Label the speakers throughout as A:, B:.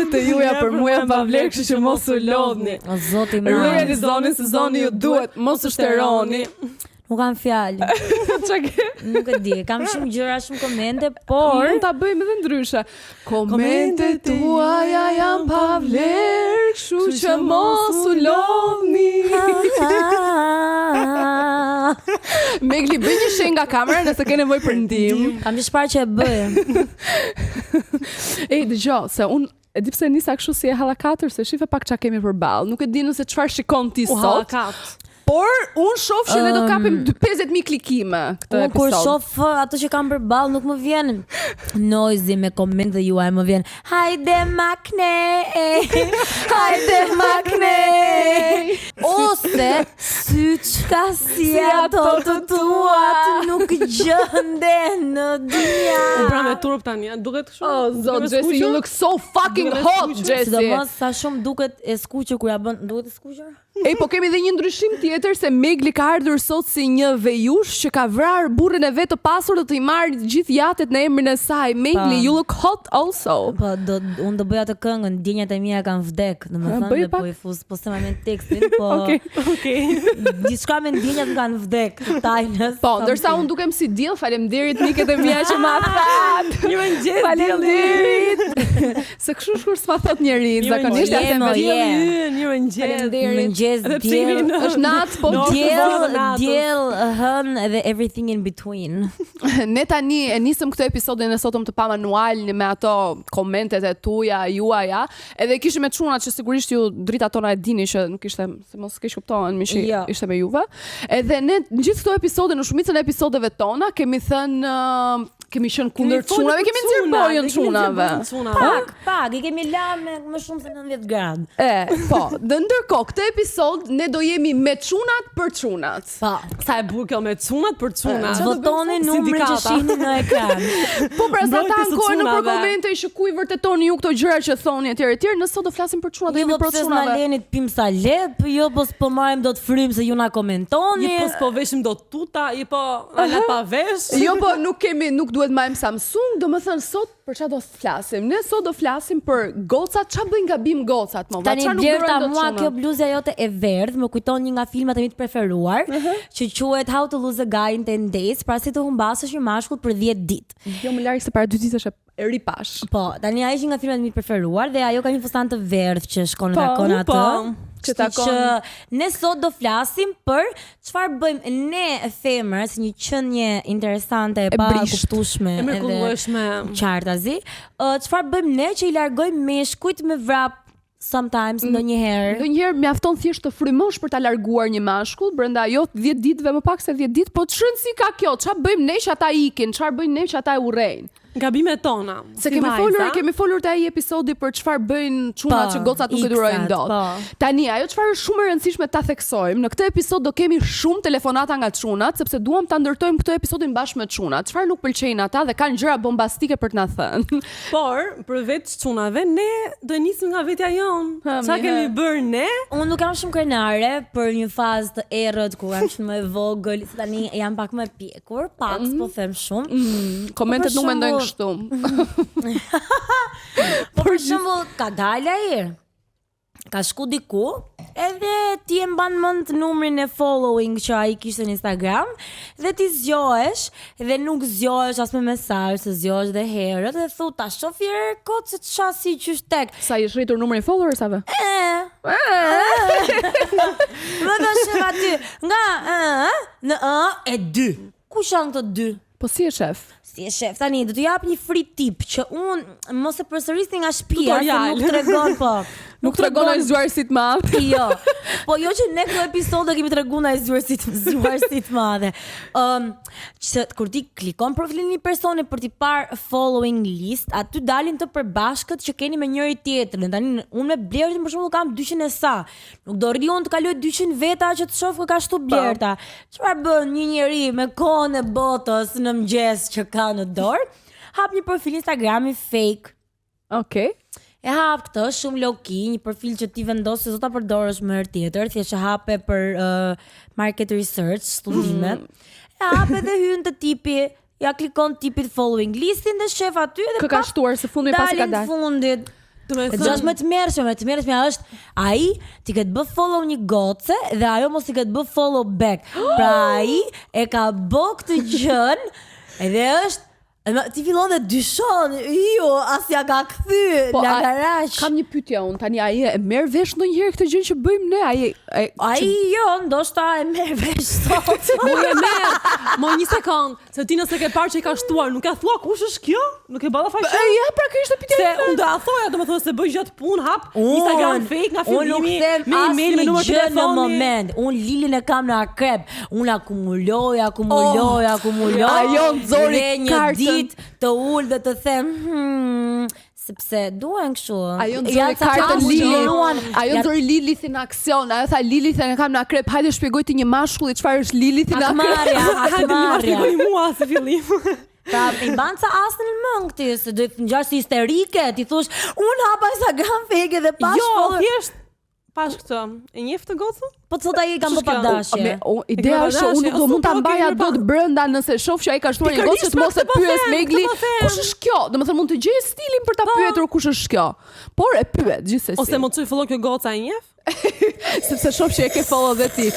A: Komentet e juaja për mua janë pa vlerë, kështu që mos u lodhni.
B: O zoti im.
A: Rujani zonin se zoni ju duhet, mos u shteroni.
B: Nuk kam fjalë.
A: Çka ke?
B: Nuk e di, kam shumë gjëra, shumë komente, por
A: mund ta bëjmë edhe ndryshe. Komentet tuaja janë pa vlerë, kështu që mos u lodhni. Megli, bëj një shenjë nga kamera nëse ke nevojë për ndihmë.
B: Kam një shparë që e bëj.
A: Ej, dëgjo, se unë e di pse nisa kështu si e hallakatur, se shife pak çka kemi përballë. Nuk e di nëse çfarë shikon ti
C: U
A: sot.
C: hallakat.
A: Por unë shoh që ne do kapim 50.000 klikime këtë
B: Unë kur
A: episod.
B: shoh uh, ato që kam përballë nuk më vjen noizi me komente juaj, më vjen hajde makne, hajde makne. Ose syç ka si ato të tuat nuk gjenden në dynja.
C: U bra me turp tani, a duket kështu?
A: Oh, zot,
C: Duket me
A: Jesse, you
C: skuqur?
A: look so fucking
C: Duket me
A: hot,
C: skuqur?
A: Jesse.
B: Sidomos sa shumë duket e skuqur kur ja bën, duket e skuqur?
A: Ej, po kemi dhe një ndryshim tjetër se Megli ka ardhur sot si një vejush që ka vrarë burrin e vet të pasur dhe të i marrë gjithë jatet në emrin e saj. Megli,
B: Pa.
A: you look hot also.
B: Po do unë do bëj atë këngën, ndjenjat e mia kanë vdek, domethënë
A: bëj
B: dhe
A: pak.
B: po i fus, po s'e marr mend tekstin, po
A: Okej.
C: Okej.
B: diçka me ndjenjat më kanë vdek, Tajnës.
A: Po, ndërsa unë dukem si diell, faleminderit miket e mia që ma thatë.
C: Një mëngjes dielli.
A: Faleminderit. Se kështu shkur s'ma thot njeri,
C: Një
A: zakonisht ja
B: mëngjes,
A: them
B: mo,
A: vetë.
B: je.
C: Dielli ynë, një mëngjes.
A: Faleminderit.
B: Mëngjes
C: Edhe pse jemi
B: diell,
C: në
A: Është natë, po
C: në orë të
B: diell,
C: vonë të natës.
B: diell, hën edhe everything in between.
A: Ne tani e nisëm këtë episodin e sotëm të pa manual me ato komentet e tuaja, juaja, edhe kishim me çunat që sigurisht ju dritat tona e dini që nuk ishte se mos keq kuptohen, mishi
B: Jo.
A: ishte me juve. Edhe ne në gjithë këto episode, në shumicën e episodeve tona kemi thënë ë, kemi qenë kundër
C: Kemi folur
A: çunave,
C: për
A: kemi nxjerr
C: çuna,
A: bojën
C: ne kemi nxjerr
A: çunave.
C: bojën çunave.
B: Pak, pak, i kemi la me më shumë se 90 gradë.
A: E, po, dhe ndërkohë këtë episod ne do jemi me çunat për çunat.
B: Po.
C: Sa e bukur kjo me çunat për çunat.
B: Votoni numrin që
C: Sindikata.
B: shihni në ekran.
A: Po pra sa ata
C: Mbrojtjes së
A: ankohen nëpër
C: çunave.
A: komente që ku i vërtetoni ju këto gjëra që thoni etj etj, në sot do flasim për çunat, do
B: Jo
A: jemi
B: po
A: pro
B: pse s'na
A: çunave.
B: leni të pim salep, jo po s'po marrim dot frymë se ju na komentoni.
C: Jo po s'po veshim dot tuta, jo po ala pa vesh.
A: Jo, po nuk kemi, nuk duhet majmë Samsung, do më thënë sot për çfarë do flasim? Ne sot do flasim për gocat, ç'a bëjnë gabim gocat, mo,
B: Tani
A: çfarë nuk
B: Blerta,
A: durojnë dot
B: mua
A: çunat?
B: kjo bluzja jote e verdhë më kujton një nga filmat e mi të preferuar, që quhet How to Lose a Guy in 10 Days, pra si të humbasësh një mashkull për 10 ditë.
A: Jo më larg se para dy ditësh e e ripash.
B: Po, tani ai është një nga filmat e mi të preferuar dhe ajo ka një fustan të verdhë që shkon e
A: Po,
B: takon atë.
C: po,
A: që
B: Kështu
A: takon.
B: Që ne sot do flasim për çfarë bëjmë ne femra si një qenie interesante e
A: E brishtë.
B: pakuptueshme
C: E mrekullueshme.
B: qartazi. Ë, Çfarë bëjmë ne që i largojmë meshkujt me vrap sometimes
A: Mm.
B: ndonjëherë.
A: Ndonjëherë mjafton thjesht të frymosh për ta larguar një mashkull brenda jo 10 ditëve, më pak se 10 ditë, po ç'rëndsi ka kjo? Ç'a bëjmë ne që ata ikin? Çfarë bëjnë ne që ata e urrejnë?
C: Gabimet tona.
A: Se
C: si
A: kemi
C: vajza.
A: folur, kemi folur te ai episodi për çfarë bëjnë çunat
B: Po,
A: që gocat nuk e durojnë
B: X-at,
A: dot.
B: po.
A: Tani ajo çfarë është shumë e rëndësishme ta theksojmë, në këtë episod do kemi shumë telefonata nga çunat, sepse duam ta ndërtojmë këtë episodin bashkë me çunat. Çfarë nuk pëlqejnë ata dhe kanë gjëra bombastike për të na thënë.
C: Por, përveç çunave, ne do e nisim nga vetja jonë.
A: Ha,
C: Çka
A: mi,
C: kemi
A: ha.
C: bërë ne?
B: Unë nuk jam shumë krenare për një fazë të errët kur jam qenë më e vogël, se tani jam pak më e pjekur, pak
A: Mhm.
B: s'po them shumë.
A: Komentet
B: Po, për
A: nuk mendojnë
B: shembull-
A: kështu.
B: Po për shembull, ka dalë ai. Ka shku diku, edhe ti e mban mend numrin e following që ai kishte në Instagram dhe ti zgjohesh dhe nuk zgjohesh as me mesazh, se zgjohesh dhe herët dhe thu ta shoh herë kot se ç'a si qysh tek.
A: Sa i është rritur numri i followersave?
B: E. Më do shef aty nga e në ë e dy. Kush janë këto dy?
A: Po si e shef?
B: Si e shef, tani do t'ju jap një free tip që unë mos e përsërisni nga shtëpia se
C: Tutorial.
B: nuk tregon po.
A: Nuk tregon ai zgjuarësi të madh.
B: Jo. Po jo që ne këto episode kemi treguar ndaj zgjuarësi zgjuarësi të madhe. Ëm, që kur ti klikon profilin e një personi për t'i parë following list, aty dalin të përbashkët që keni me njëri tjetrin. Tani unë me Blertin për shembull kam 200 e sa. Nuk do rri unë të kaloj 200 veta që të shoh kë ka shtu Blerta. Çfarë bën një njeri me kohën e botës në mëngjes që ka në dorë? Hap një profil Instagrami fake.
A: Okej.
B: E hap këtë shumë low key, një profil që ti vendos se do ta përdorësh më herë tjetër, thjesht e hape për uh, market research, studimet. E hape dhe hyn te tipi, ja klikon tipit following listin dhe shef aty dhe
A: Kë ka shtuar së fundmi pasi ka
B: dalin
A: dalë.
B: fundit.
C: Do me
B: E gjë është më të mërshme, më të mërshme është ai ti këtë bë follow një goce dhe ajo mos i këtë bë follow back. Pra ai e ka bë këtë gjën edhe është e ma- ti fillon dhe dyshon, ju, as ja ka kthy,
A: Po,
B: la
A: a-
B: garaq.
A: Kam një pyetje unë tani ai e merr vesh ndonjëherë këtë gjë që bëjmë ne? Ai e,
B: Ai jo, ndoshta e merr vesh sot.
C: Mo e merr, mo një sekond, se ti nëse ke parë që i ka shtuar, nuk e thua kush është kjo? Nuk e ballafaqon?
A: E, ja, pra kjo ishte pyetja
C: Se
A: ime.
C: unë do a thoja, domethënë se bëj gjatë punë, hap Instagram fake nga
B: unë nuk
C: fillimi,
B: them
C: me email, me
B: asnjë
C: numër
B: gjë në
C: telefoni.
B: moment. Unë Lilin e kam në akrep. Unë akumuloj, akumuloj,
A: Oh,
B: akumuloj.
A: ajo nxori
B: Dhe një
A: kartën.
B: ditë të ul dhe të them, hmm, sepse duhen kështu.
A: Ajo nxori
B: Janë ca
A: kartën
B: që
A: Lili.
B: luan-
A: Ajo
B: janë-
A: nxori Lilithin në aksion. Ajo tha Lilithin e kam në akrep. Hajde shpjegoj ti një mashkulli çfarë është Lilithi në akrep.
B: Hakmarrja,
C: Hajde më
B: hakmarrja.
C: shpjegoni mua si fillim.
B: Pra, i mban ca asë në mend ti, se do të ngjash si histerike, ti thosh, unë hapa Instagram fake dhe pash
C: Jo,
B: follow.
C: thjesht pash këtë. E njeh këtë gocën?
B: Po të thot ai kam
C: Kush
B: bë pa
C: është kjo?
B: dashje.
A: Me, o, ideja
C: E
A: është që unë nuk do
C: Ose
A: mund ta
C: po,
A: mbaja
C: okej,
A: dot
C: mirë,
A: brenda nëse shoh që ai ka shtuar një gocë që
C: Pikërisht
A: të mos e
C: pra, këtë po
A: pyes
C: them,
A: Megli,
C: këtë po them.
A: kush është kjo? Domethënë mund të gjej stilin për ta pyetur kush është kjo. Por e pyet gjithsesi.
C: Ose më çoj follow kjo goca e njeh?
A: sepse shoh që e ke follow dhe ti.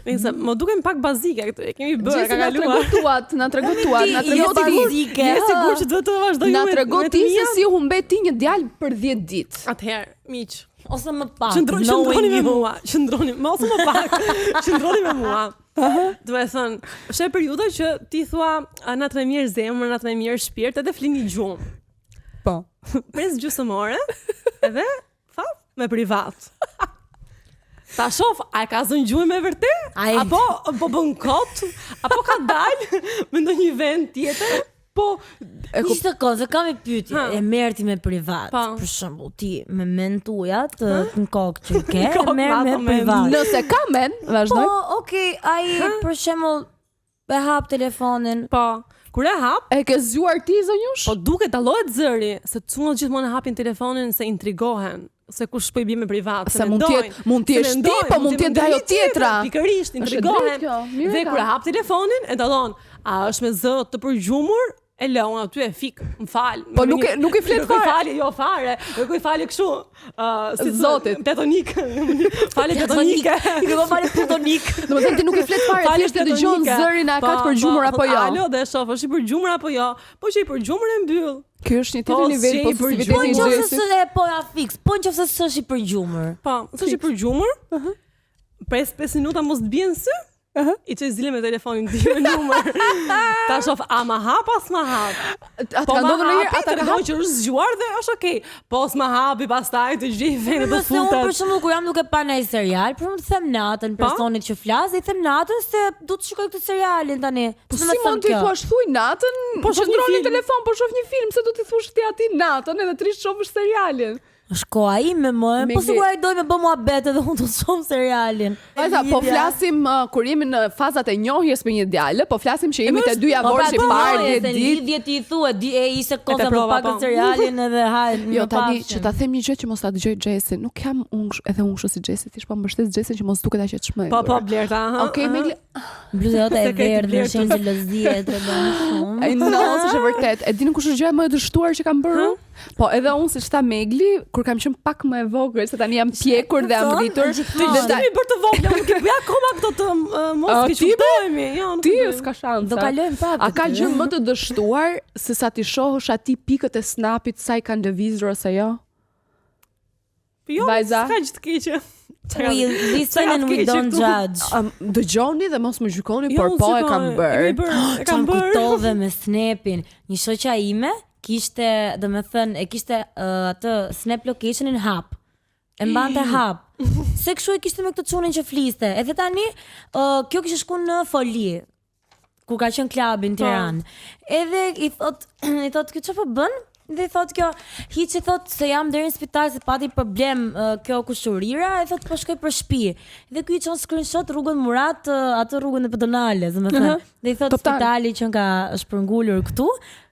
C: Nëse më duken pak bazike këto, e kemi bërë,
A: Gjithsesi
C: ka
A: na
C: kaluar.
A: trego tuat, na trego tuat, na
B: Ti,
A: trego
B: jo
A: ti.
B: bazike.
C: Je sigurt që duhet të vazhdoj
A: Na
C: me-
A: trego
C: me të
A: ti se
C: mia?
A: si humbet ti një djalë për 10 ditë.
C: Atëherë, miq,
B: Ose më pak.
C: Qëndro,
B: knowing
C: qëndroni me
B: you.
C: mua, qëndroni, më ose më pak, qëndroni me mua. Do të thënë, është e periudha që ti thua, "A, na të mirë zemër, na të mirë shpirt, edhe flini gjumë.
A: Po.
C: Pres gjysmë ore, edhe tha me privat. Ta shoh, a e ka zënë gjumë me vërtet?
B: Ai-
C: Apo po bën kot? Apo ka dalë me ndonjë vend tjetër?
A: Po, e
B: Një sekondë, se kam i pyetje,
C: Ha.
B: e merr ti me privat.
C: Po.
B: Për shembull, ti me mend tuaja të në kokë që ke, e
C: Kokë,
B: merr
C: ma
B: me
C: ato mend.
B: privat.
A: nëse ka men,
B: Po,
A: vazhdoj.
B: okay, ai për shembull e hap telefonin.
C: Po, kur e hap,
A: E ke zgjuar ti zonjush?
C: Po duket dallohet zëri, se çunat gjithmonë e hapin telefonin se intrigohen, se kush po i bie me privat,
A: Se mund
C: mendojnë,
A: t'jetë- mund
C: se
A: t'jesh ti,
C: mendojnë,
A: po mund t'jetë
C: t'jetë
A: ajo
C: mendimi tjetër,
A: tjetra.
C: Pikërisht,
A: Është e
C: intrigohen.
A: drejtë kjo, mirë
C: Dhe
A: e ka.
C: kur e hap telefonin, e dallon, a është me zë të përgjumur? E lë unë aty e fik, më fal.
A: Po nuk e- nuk i flet
C: Nuk i
A: fare.
C: falje, jo fare. Nuk i falje kështu, ë si thonë,
A: Zotit.
C: Platonik. Falje platonike.
B: I kërkon falje platonik.
A: Domethënë ti nuk i flet fare,
C: Falje
A: thjesht e dëgjon
C: platonike.
A: zërin a ka të
C: Po,
A: përgjumur
C: po,
A: apo
C: thot,
A: jo.
C: Alo, dhe e shoh, është i përgjumur apo jo? Po që i përgjumur e mbyll.
A: Ky është një
C: Po,
A: tjetër nivel
C: s'je i
A: posesiviteti
B: Po
A: i
B: në qofse
A: Xhesit.
B: s'e po ja fiks, po në qofse s'është i përgjumur.
C: Po, s'është i përgjumur. Pres 5 minuta mos të bien sy. I çoj zile me telefonin tim me numër. Ta shoh a ma hap as ma hap.
A: Atë
C: Po
A: ka
C: ma
A: ndodhur ndonjëherë,
C: hapi,
A: ata ka
C: tregon
A: hap.
C: që është zgjuar dhe është okay. Po s'ma hapi pastaj të gjej vende të
B: Nëse unë për
C: futet.
B: shembull kur jam duke pa ndonjë serial, për shembull them natën
C: Po?
B: personit që flas, i them natën se du të shikoj këtë serialin tani.
A: Po
B: Ç'do
A: si
B: me thënë
A: mund ti
B: kjo?
A: thuash thuj natën,
C: Po, shoh një
A: qëndron në
C: film.
A: telefon, po shoh një film, se do t'i thuash ti atij natën edhe të rish shohësh serialin.
B: Është koha ime më, po
A: Megli-
B: sigur ai doj me bë muhabet edhe unë do të shoh serialin.
A: Vajza, po flasim uh, kur jemi në fazat e njohjes me një djalë, po flasim që jemi të dyja
B: Po pra,
A: vorshi
B: po,
A: parë
B: se
A: 10 ditë.
B: lidhje ti i thua, di e ishte
C: E
B: koha
C: te
B: më
C: prova,
B: pak
C: po.
B: këtë serialin edhe hajde.
A: Jo, tani që ta them një gjë që mos ta dëgjoj Jesse, nuk jam unë ksh- edhe unë kështu si Jesse, thjesht po mbështes Jesse që mos duket aq e çmendur.
C: Po po Blerta, aha.
A: Okej,
C: aha.
A: Megli,
B: Bluza jote e
C: Se krejt
B: verdhë, në
C: blertë.
B: shenjë xhelozie, tregon shumë.
A: Ai no, s'është e vërtet. E dini kush është gjëja më e dështuar që kam bërë? unë? Po, edhe unë siç tha Megli, kur kam qenë pak më e vogël, se tani jam pjekur dhe jam
B: Kupton?
A: rritur.
B: Gjithmonë.
A: Dhe
C: Ti
A: ta-
C: mi bërë të vogla, unë nuk i bëj akoma këto të uh, mos
A: A,
C: ke
A: ti be?
C: quptohemi. Jo, nuk
A: Ti
C: i bëj.
A: s'ka shanse.
B: Do kalojmë prapë.
A: A ka gjë më të dështuar se sa ti shohësh ati pikët e snapit sa i kanë lëvizur ose jo?
C: Jo,
A: Vajza?
C: s'ka gjë të keqe. Çka ka-
B: We listen
C: çka
B: and
C: të
B: we
C: keqe
B: don't
C: këtu?
B: judge.
A: Um, dëgjoni dhe mos më gjykoni,
C: Jo,
A: por
C: unë
A: po e
C: s'gjykoj,
A: kam bërë.
C: E kam bërë, e kam
B: Çfarë
C: bërë.
B: kujtove me Snapin? Një shoqja ime kishte, do me thënë, e kishte uh, atë Snap locationin hap. E mbante hap. Se kështu e kishte me këtë çunin që fliste. Edhe tani, uh, kjo kishte shku në foli kur ka qenë klubi në
C: Po.
B: Tiranë. Edhe i thot, i thot kjo çfarë po bën? Dhe i thot kjo, hiç i thot se jam deri në spital se pati problem uh, kjo kushurira, e thot po shkoj për shtëpi. Dhe ky i çon screenshot rrugën Murat, uh, atë rrugën e pedonale, domethënë. Dhe i thot
A: Toptan.
B: spitali që nga është përngulur këtu,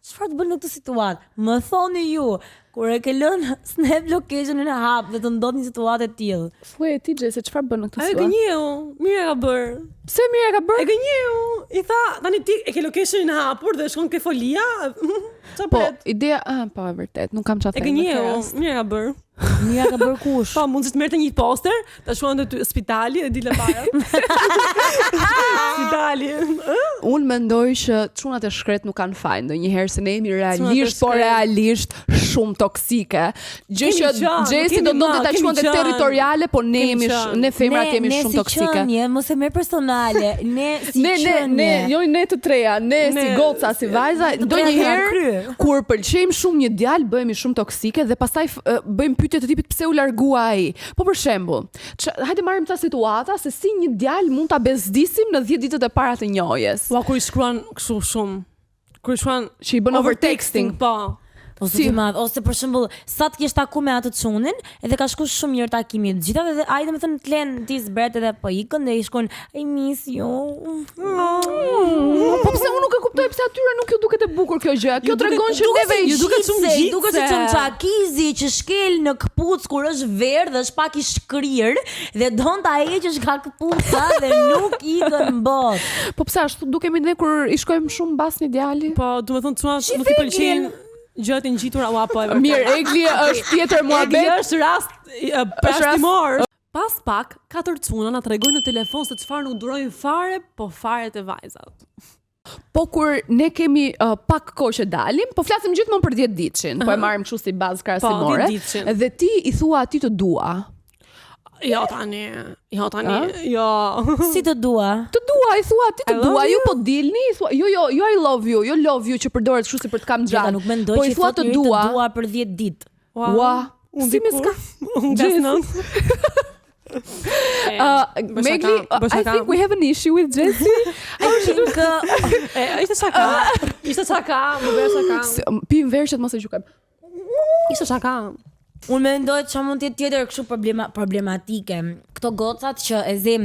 B: çfarë të bën në këtë situatë? Më thoni ju, kur e ke lënë snap locationin e hap dhe të ndodh një situatë e tillë.
A: Thuaj ti Jesse, çfarë bën në këtë
C: Ajo
A: situatë?
C: gënjeu, mirë e ka bërë.
A: Pse mirë e ka
C: E
A: bërë?
C: gënjeu, i tha, tani ti e ke locationin hapur dhe shkon ke folia. Çfarë
A: Po,
C: pret?
A: ideja, ah, po e vërtet, nuk kam çfarë
C: E
A: them. në këtë
C: gënjeu,
A: rast.
C: mirë ka bërë.
B: Mira ka bërë kush?
C: Po, mund të merrte një poster, ta shkruante ty spitali e ditë para. spitali. Ë?
A: Unë mendoj që çunat e shkret nuk kanë faj ndonjëherë se ne jemi realisht, po
C: shkret.
A: realisht shumë toksike. Gjë
C: Kemi
A: që
C: qenë,
A: Jesse
C: kemi
A: do donte
C: ma,
A: ta
C: kemi
A: quante
C: qenë.
A: territoriale, po ne
C: Kemi
A: jemi sh,
C: qenë.
A: ne femrat jemi
B: ne
A: shumë
B: si
A: toksike.
B: Qenie, mos e merr personale, ne si
A: Ne ne
B: qenie.
A: ne, jo ne të treja, ne, si
C: Ne-
A: goca, si vajza,
B: Të treja
A: ndonjëherë
B: kry.
A: kur pëlqejmë shumë një djalë, bëhemi shumë toksike dhe pastaj f- ë, bëjmë pyetje të tipit pse u largua ai. Po për shembull, ç- hajde marrim ca situata se si një djalë mund ta bezdisim në 10 ditët e para të njohjes,
C: Ua kur i shkruan kështu shumë. Kur i shkruan
A: që i bën overtexting.
C: Po.
B: Ose
A: Si?
B: si madh, ose për shembull, sa të kesh taku me atë çunin, edhe ka shku shumë mirë takimi të gjitha dhe ai domethënë të len ti zbret edhe po ikën dhe i shkon I miss you.
A: Po pse unë nuk e kuptoj pse atyre nuk ju duket e bukur kjo gjë. Kjo
C: Ju duket-
A: tregon që
C: duket
A: neve
C: si- ju duket shumë
B: Gjitse, i duket si
C: gjitse.
B: çamçakizi që shkel në këpuc kur është verdh dhe është pak i shkrir dhe don ta heqësh nga këpuca dhe nuk ikën në botë.
A: Po pse ashtu dukemi ne kur i shkojmë shumë mbas një djali?
C: Po, do të thonë çuna nuk i pëlqejnë gjërat e ngjitura, ua po e vërtetë.
A: Mirë, Egli është tjetër
C: Egli
A: muhabet.
C: është rast e, përjashtimor. Pas pak, katër çuna na tregojnë në telefon se çfarë nuk durojnë fare, po fare te vajzat.
A: Po kur ne kemi uh, pak kohë që dalim, po flasim gjithmonë për 10 ditëshin, po e marrim kështu si bazë krahasimore.
C: Po, 10 ditëshin.
A: Dhe ti i thua atij të dua.
C: Jo tani, jo tani, jo.
B: Si të dua?
A: Të dua, i thua ti të
C: I love
A: dua, ju
C: you.
A: po dilni, i thua, jo jo, jo I love you, jo love you që përdoret kështu si për të kam
B: Gjeta
A: xhan.
B: nuk mendoj
A: Po i
B: që
A: thua
B: thot
A: të
B: njeri
A: dua.
B: të dua për 10 ditë.
C: Ua.
A: Ua,
C: Unë
A: si me
C: dikur.
A: s'ka.
C: Unë
A: Jess.
C: nën.
A: Uh, Megli, I think we have an issue with Jesse.
B: I think uh,
C: E, ishte shaka. Ishte shaka, më bëj shaka.
A: Si- Pim verë që të mos e gjykojmë.
C: Ishte shaka.
B: Unë mendoj që mund të jetë tjetër kështu problema problematike. Këto gocat që e zem,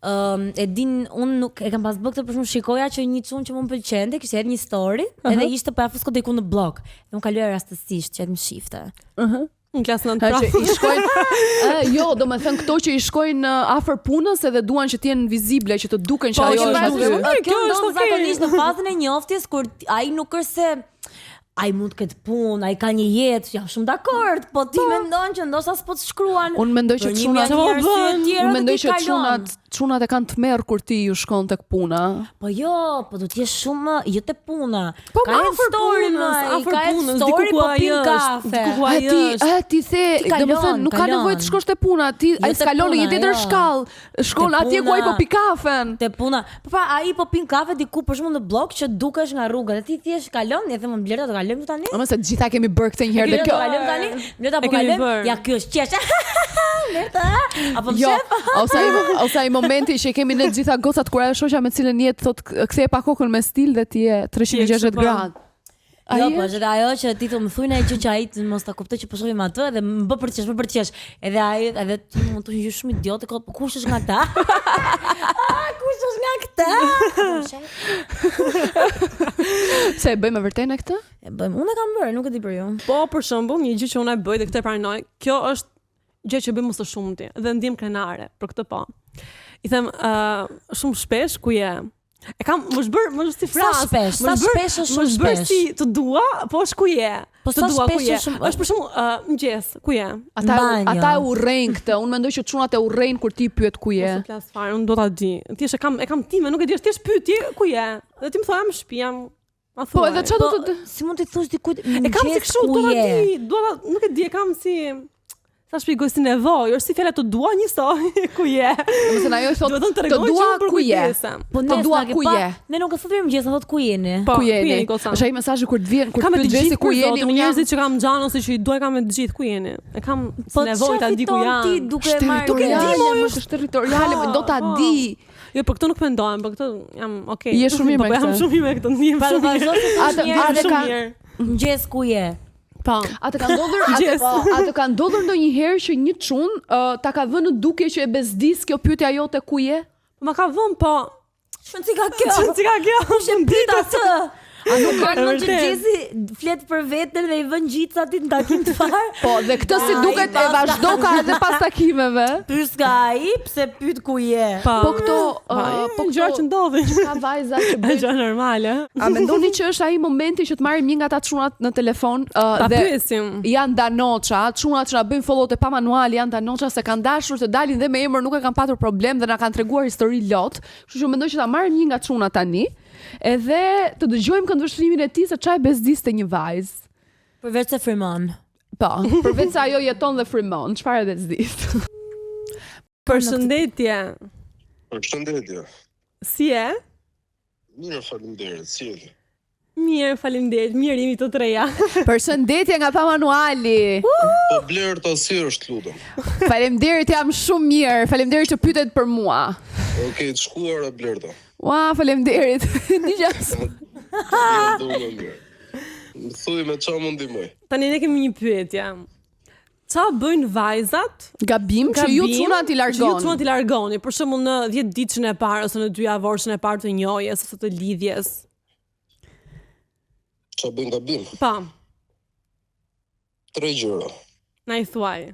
B: ëm e din unë nuk e kam pas bërë këtë për shembull shikoja që një çun që më pëlqente kishte hedhë një story edhe ishte po ja fusko diku në blog. Dhe unë kaloja rastësisht që të më shifte.
C: Në klasën nëntë
A: Ha,
C: pra.
A: që i shkojnë ë, jo, do me thënë këto që i shkojnë ë, afër punës edhe duan që të jenë vizible, që të duken që
C: Po,
A: ajo
C: që
A: është
C: të
A: aty.
C: duken.
B: Ë,
C: Kjo
B: Kjo
C: është
B: ndodh
C: okay.
B: zakonisht në fazën e njoftjes kur ti- ai nuk është se ai mund të ketë punë, ai ka një jetë, jam shumë dakord, po ti mendon që ndoshta s'po të shkruan.
A: Unë mendoj që
B: për një
A: çunat
B: mijë
C: Po,
B: arsye
C: bën.
B: tjera
A: Unë
B: dhe
A: mendoj
B: ti
A: që
B: kalon.
A: çunat çunat e kanë të merr kur ti ju shkon tek puna.
B: Po jo, po do të jesh shumë jo te puna.
A: Po,
B: ka
C: afër
B: story
C: punës,
B: më,
C: afër
B: ka
C: punës,
B: story
C: diku ku
B: po
C: ai
B: pin
C: është,
B: kafe.
C: diku ku
A: A
C: ai
A: ti,
C: është.
A: a ti the,
B: Ti kalon,
A: domethënë nuk ka
B: kalon.
A: nevojë të shkosh te puna, ti ai
B: Jo te
A: skalon në një
B: puna,
A: tjetër
B: jo.
A: shkallë, shkon
B: Te
A: atje ku ai po
B: puna.
A: pi kafen.
B: Te puna. Po pra ai po pin kafe diku për shembull në blok që dukesh nga rruga dhe ti thjesht kalon, e them Blerta do kalojmë këtu tani?
A: Ama se të gjitha kemi bërë këtë një herë dhe
B: Blerta
A: kjo.
B: do kalojmë tani? Blerta
C: E
B: po
C: kemi
B: kalojmë?
C: bërë.
B: Ja ky është qesh. Blerta, apo
A: Jo,
B: mshef?
A: ose ai ose ai momenti që kemi ne të gjitha gocat kur ajo shoqja me cilën jetë thot ktheje pa kokën me stil dhe ti je 360
C: po.
A: gradë. A
B: Jo,
A: je?
B: po është edhe ajo që ti të më thuj një gjë që ai të mos ta kuptoj që po shohim atë edhe më bë për të qesh, më bë për të qesh. Edhe ai edhe ti mund të thush shumë idiote, po kush është nga ta? Ah, kush është nga këta?
A: Pse e bëjmë vërtet ne këtë?
B: E bëjmë, unë e kam bërë, nuk e di për ju.
C: Po, për shembull, një gjë që unë e bëj dhe këtë e pranoj, kjo është gjë që bëj më së shumti dhe ndjem krenare për këtë po. I them ë shumë shpesh ku je. E kam, më është bërë, më është si
B: Sa
C: frazë.
B: shpesh,
C: më
B: sa
C: është bërë-
B: shpesh është
C: Më
B: shumë
C: është bërë
B: shpesh.
C: si të dua, po është ku je.
B: Po
C: të
B: sa
C: dua ku
B: shpesh
C: je.
B: është shumë-
C: Është për shembull ë mëngjes, ku je?
A: Ata
B: Banjo.
A: ata e urrejnë këtë. Unë mendoj që çunat e urrejnë kur ti i pyet ku je.
C: Mos e flas fare, unë do ta di. Thjesht e kam e kam time, nuk e di, është thjesht pyetje, ku je? Dhe ti më thua jam në shtëpi, jam Ma
A: Po
C: thuaj.
A: edhe çfarë do
B: Po,
A: të
B: si mund t'i thosh dikujt
C: E kam si
B: mëngjes
C: kështu,
B: ku
C: do ta
B: je?
C: di, do ta, nuk e di, e kam si sa shpjegoj si nevojë, është si fjala të dua njësoj ku je.
A: Domethënë ajo i
C: Do
A: thotë
C: të thënë
A: të
C: tregoj që
A: dua
C: unë për
A: ku je.
C: kujdesem.
B: Po
A: Të
B: ne
A: dua
B: s'na ke
A: ku
B: pa-
A: je.
B: Ne nuk e thotë mëngjes, na thotë ku jeni.
C: Po,
A: Ku jeni?
C: goca?
A: Është ai mesazhi kur të vjen, kur
C: Kam
A: të
C: me
A: pyet
C: të
A: Jesse
C: gjithë
A: ku jeni,
C: unë
A: unë jam
C: njerëzit që kam xhan ose që i dua kam me të gjithë, ku jeni? E kam si
B: Po
C: nevojë ta
B: çfarë
C: di ku
B: fiton
C: janë.
B: ti duke
A: Është
B: marrë
A: territoriale,
B: reale?
A: më është territoriale,
C: Po,
A: do ta
C: po.
A: di.
C: Jo, për këtë nuk mendohem, për këtë jam okay.
A: Je shumë mirë
C: Po,
A: me
C: po, jam
A: këtë.
C: shumë mirë me këtë, ndihem
B: Pa do
C: shumë mirë.
B: vazhdo se thosh
A: Atë-
B: njerëz,
A: atë
C: Shumë
A: ka-
C: mirë.
B: mëngjes ku je.
C: Po.
A: A të ka ndodhur atë
C: Mëngjes.
A: a të ka ndodhur ndonjëherë që një çun uh, ta ka vënë në dukje që e bezdis kjo pyetja jote ku je?
C: Ma ka vënë, po.
B: Çfarë si ka kjo?
C: Çfarë si ka kjo?
B: Kush e pyet atë? A nuk ka
C: E
B: më që
C: vërtet.
B: Gjesi flet për veten dhe i vën gjica aty në takim të parë?
A: Po, dhe këtë si
B: Ai
A: duket e
B: paska-
A: vazhdo ka edhe pas takimeve.
B: Pys ka ai, pse pyet ku je?
C: Po,
A: Po këto,
C: Pa,
A: uh, po
C: po gjëra
A: këto
C: që ndodhin.
A: ka vajza që
C: Është
A: bëjnë
C: gjë normale.
A: A mendoni që është ai momenti që të marrim një nga ata çunat në telefon uh,
C: Ta
A: dhe
C: pyesim.
A: janë danoça, çunat që na bëjnë follow të pa manual janë danoça se kanë dashur të dalin dhe me emër, nuk e kanë patur problem dhe na kanë treguar histori lot. Kështu që mendoj që ta marrim një nga çunat tani, edhe të dëgjojmë këndvështrimin e tij se çfarë bezdiste një vajzë.
B: Përveç se frymon.
A: Po, përveç se ajo jeton dhe frymon, çfarë e bezdis?
C: Përshëndetje.
D: Përshëndetje.
C: Si je?
D: Mirë, faleminderit. Si jeni?
C: Mirë, faleminderit. Mirë jemi të treja.
A: Përshëndetje nga pa manuali.
D: Po Blerta si është lutem?
A: Faleminderit, jam shumë mirë. Faleminderit që pyetet për mua.
D: Okej, të shkuara Blerta.
A: Ua, faleminderit. Dëgjas.
D: Jam do më mirë. Më thuj me qa mund ndihmoj.
C: Tani ne kemi një pyetje. Qa bëjnë vajzat
A: Gabim që ju
C: gabim
A: çunat i
C: Që ju
A: largon.
C: çunat i largoni. Për shembull në 10 ditëshin e parë ose në 2 javorëshin e parë të njohjes ose të lidhjes.
D: Qa bëjnë gabim?
C: Pa,
D: Tre gjëra.
C: na i thuaj.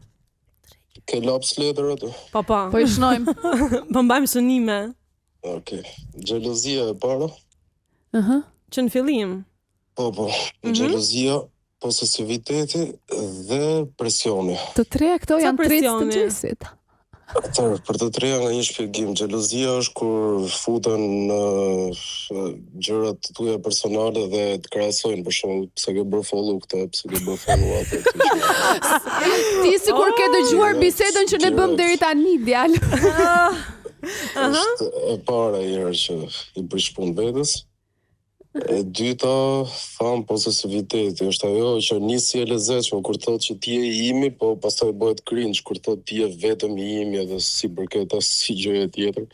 D: Ke laps letër atë?
C: Po po.
A: Po i shnojmë.
C: Po mbajmë shënime
D: Okej. Xhelozia e para?
A: Ëh.
C: që në fillim.
D: Po, po. Xhelozia, posesiviteti dhe presioni.
A: Të treja këto
C: Ca
A: janë traits të
C: presioni?
A: Gjesit.
D: Atëherë, për të treja nga një shpjegim, xhelozia është kur futen në gjërat të tuaja personale dhe të krahasojnë, për shembull, pse ke bërë follow këtë, pse ke bërë follow atë. kështu që-
A: Ti sikur ke dëgjuar
D: Oh,
A: bisedën që ne bëm
D: gjërat.
A: deri tani, djalë.
D: Është e para herë që i bësh punë vetes. E dyta, tham posesiviteti, është ajo që nisi e lezetshme kur thotë që ti je i imi, po pastaj bëhet cringe kur thotë ti je vetëm i imi edhe si përket asnjë gjëje tjetër.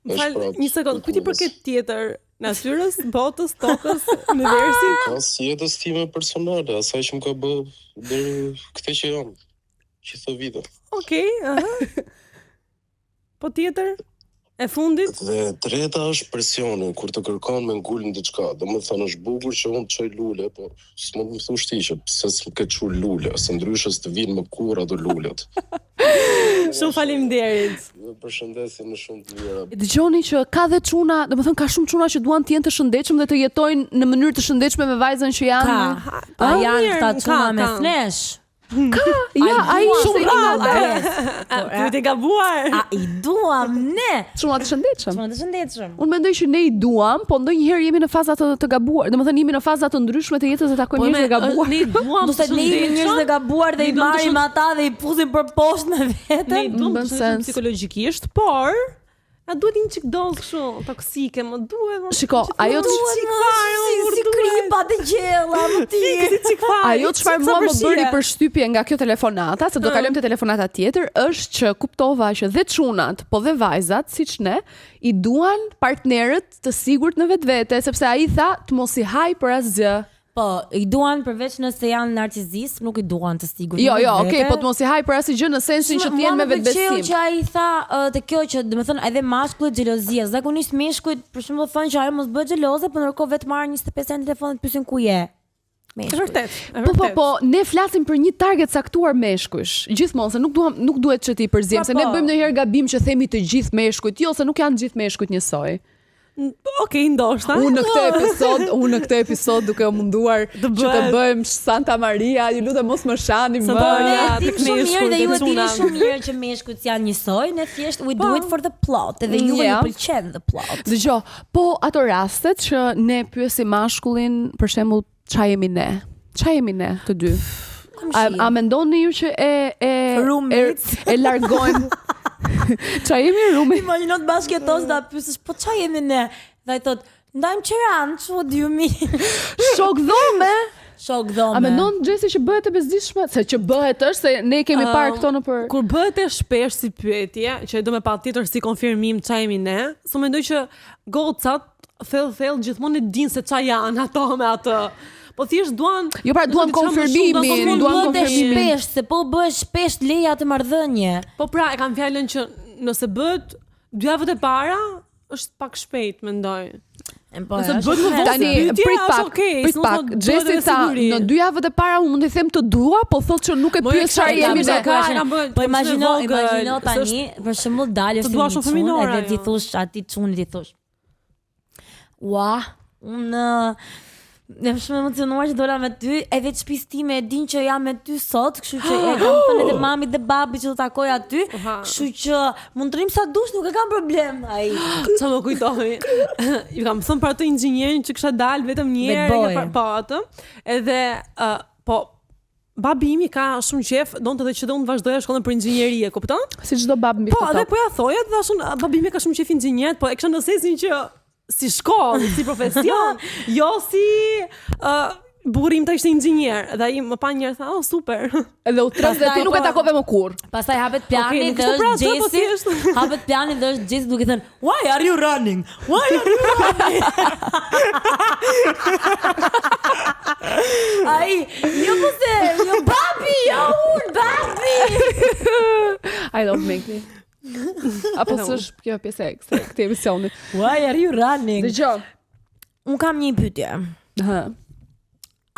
C: Më
D: Është
C: fal,
D: prapë
C: një sekond, kujt i
D: kulturës.
C: përket tjetër? Natyrës, botës, tokës, universit?
D: Pas jetës time personale, asaj që më ka bë deri këtë që jam, gjithë vite.
C: Okej, aha. Po tjetër? E fundit?
D: Dhe e treta është presioni, kur të kërkon me ngul në diçka. Do më thënë është bukur që unë të çoj lule, po s'mund të më thush ti që pse s'më ke çu lule, se ndryshe s'të vinë më kurrë ato lulet.
C: Shumë faleminderit.
D: Ju përshëndesim në shumë të mira.
A: Dëgjoni që ka dhe çuna, domethënë ka shumë çuna që duan të jenë të shëndetshëm dhe të jetojnë në mënyrë të shëndetshme me vajzën që janë.
B: Ka. Pa janë
C: mirë,
B: këta çuna
C: ka,
B: mes
C: ka.
B: nesh.
A: Ja, ai
B: duam
A: shumë
B: se
A: rrallë.
C: A, Pyetje gabuar.
B: A i duam ne?
A: Çuna të shëndetshëm.
B: Çuna të shëndetshëm.
A: Unë mendoj që ne i duam, po ndonjëherë jemi në faza të, të gabuar. Domethënë jemi në faza të ndryshme të jetës dhe takojmë njerëz të gabuar.
C: Po, Ne duam
B: Do të ne jemi njerëz të gabuar dhe
C: Ne
B: i
C: duam të
B: marrim
C: shënd-
B: ata dhe i puzim për poshtë me
C: Ne
B: veten.
C: duam
A: Bën
C: të shëndetshëm
A: sens.
C: psikologjikisht, por na duhet një çik dozë kështu toksike, më duhet. më-
A: Shiko, ajo
C: duhet
A: që-
C: çik fare,
B: si,
C: më
B: si
C: duhet.
B: kripa të gjella, më ti.
C: Si çik fare.
A: Ajo çfarë
C: çik sa
A: mua më
C: përshije.
A: bëri përshtypje nga kjo telefonata, se do kalojmë te telefonata tjetër, është që kuptova që dhe çunat, po dhe vajzat, siç ne, i duan partnerët të sigurt në vetvete, sepse ai tha të mos i haj për asgjë.
B: Po, i duan përveç nëse janë narcizist, nuk i duan të sigurt.
A: Jo,
B: në
A: jo,
B: vetvete.
A: okay, po të mos i haj për asgjë në sensin që të jenë me
B: Mua më pëlqeu
A: vetbesim.
B: që ai tha ë, te kjo që domethënë edhe mashkullit xhelozia. Zakonisht meshkujt për shembull thonë që ajo mos bëhet xheloze, po ndërkohë vetë marrin 25 herë në telefon dhe të pyesin ku je.
C: E
B: Meshkujt.
C: vërtet, e
A: Po po
C: vërtet.
A: po, ne flasim për një target caktuar meshkujsh. Gjithmonë se nuk duam nuk duhet që ti përziejmë,
B: Po,
A: se ne
B: po.
A: bëjmë ndonjëherë gabim që themi të gjithë meshkujt. Jo, se nuk janë gjithë meshkujt njësoj.
C: Okej, ndoshta.
A: Unë në këtë episod, unë në këtë episod duke u munduar
C: Të
A: që të
C: bëhet.
A: bëjmë Santa Maria, ju lutem mos më shani më.
C: Santa
B: Po ne
C: Maria,
B: e dim
C: tek
B: shumë mirë
C: meshkujt,
B: dhe ju
C: tek
B: e dini
C: çuna.
B: shumë mirë që meshkujt janë njësoj, ne thjesht we do
C: Po.
B: it for the plot, edhe juve
A: Yeah.
B: ju pëlqen the plot.
A: Dëgjo, po ato rastet që ne pyesim mashkullin, për shembull, ça jemi ne? Ça jemi ne të dy? A, a mendoni ju që e e e,
B: Roommates.
A: e largojmë? Ça jemi roommate?
B: Imagjino të bashkëtosh dhe pyesësh, po ç'a jemi ne? Dhe ai thot, ndajmë qeran, what do you mean?
A: Shok dhome.
B: Shok dhome.
A: A mendon Gjesi që bëhet e bezdisshme? Se që bëhet është se ne kemi
C: Um,
A: parë këto në për
C: Kur bëhet e shpesh si pyetje, që e do me patjetër si konfirmim qa jemi ne, so mendoj që gocat thell thell gjithmonë e dinë se qa janë ato me atë. Po thjesht duan
A: Jo, pra, duan
C: diçka më shumë,
A: konfirmimin, duan
B: Bëhet e
A: konfirmimin.
B: shpesh, se po bëhet shpesh leja atë marrëdhënie.
C: Po pra, e kam fjalën që nëse bëhet dy javët e para, është pak shpejt, mendoj.
B: Po,
C: Nëse
B: është
C: bëhet më vonë
A: Tani
C: pyetje,
A: prit
C: është
A: pak,
C: okay,
A: prit
C: s'mos ma
A: pak.
C: duhet
A: Gjesti
C: edhe
A: tha,
C: siguri.
A: në dy javët e para unë mund t'i them të dua, po thotë që nuk e
C: Mo,
A: pyes
C: e kisha-
A: çfarë
C: e kam
A: jemi ne.
C: bërë, ka- kam bërë-
B: Po
C: kam
B: imagjino,
C: qenë e vogël,
B: imagjino
C: se
B: tani, për shembull dalësh
C: Të
B: ti
C: dua
B: me
C: shumë
B: një çun
C: fëminore,
B: edhe ti
C: ajo.
B: thosh atij çunit i thosh. Ua, unë jam shumë emocionuar që dola me ty, edhe të shtëpisë time e din që jam me ty sot, kështu që e kam thënë edhe mamit dhe babit që do takoj aty,
C: Oha.
B: kështu që mund të rrim sa dush, nuk e kam problem. Ai.
C: Qa më kujtoi? Ju kam thënë për atë inxhinierin që kisha dalë vetëm një herë,
B: Bad boy.
C: e ka po atë. Edhe ë, po babi im i ka shumë qef, donte edhe që do unë të vazhdoja shkollën për inxhinieri, e kupton?
A: Si çdo bab mbi
C: Po,
A: këtë
C: edhe
A: tokë.
C: po ja thoja, dhe thashun, babi im e ka shumë qef inxhinier, po e kisha në sensin që si shkollë, si profesion, jo si ë burrim ta ishte inxhinier. Dhe ai më pa një herë tha, "Oh, super."
A: Edhe u tremb dhe ti nuk e
B: po.
A: takove më kurrë.
B: Pastaj hapet plani
C: Okej, nuk
B: dhe
C: ishte pra
B: është
C: atë, po
B: Jesse.
C: thjesht.
B: Hapet plani dhe është Jesse duke thënë, "Why are you running? Why are you running?" Ai, jo po se, jo babi, jo unë, babi.
A: I love Megli. Apo s'është kjo pjesë e kësaj këtij emisioni.
B: Why are you running?
A: Dëgjoj.
B: Unë kam një pyetje.
A: Hë.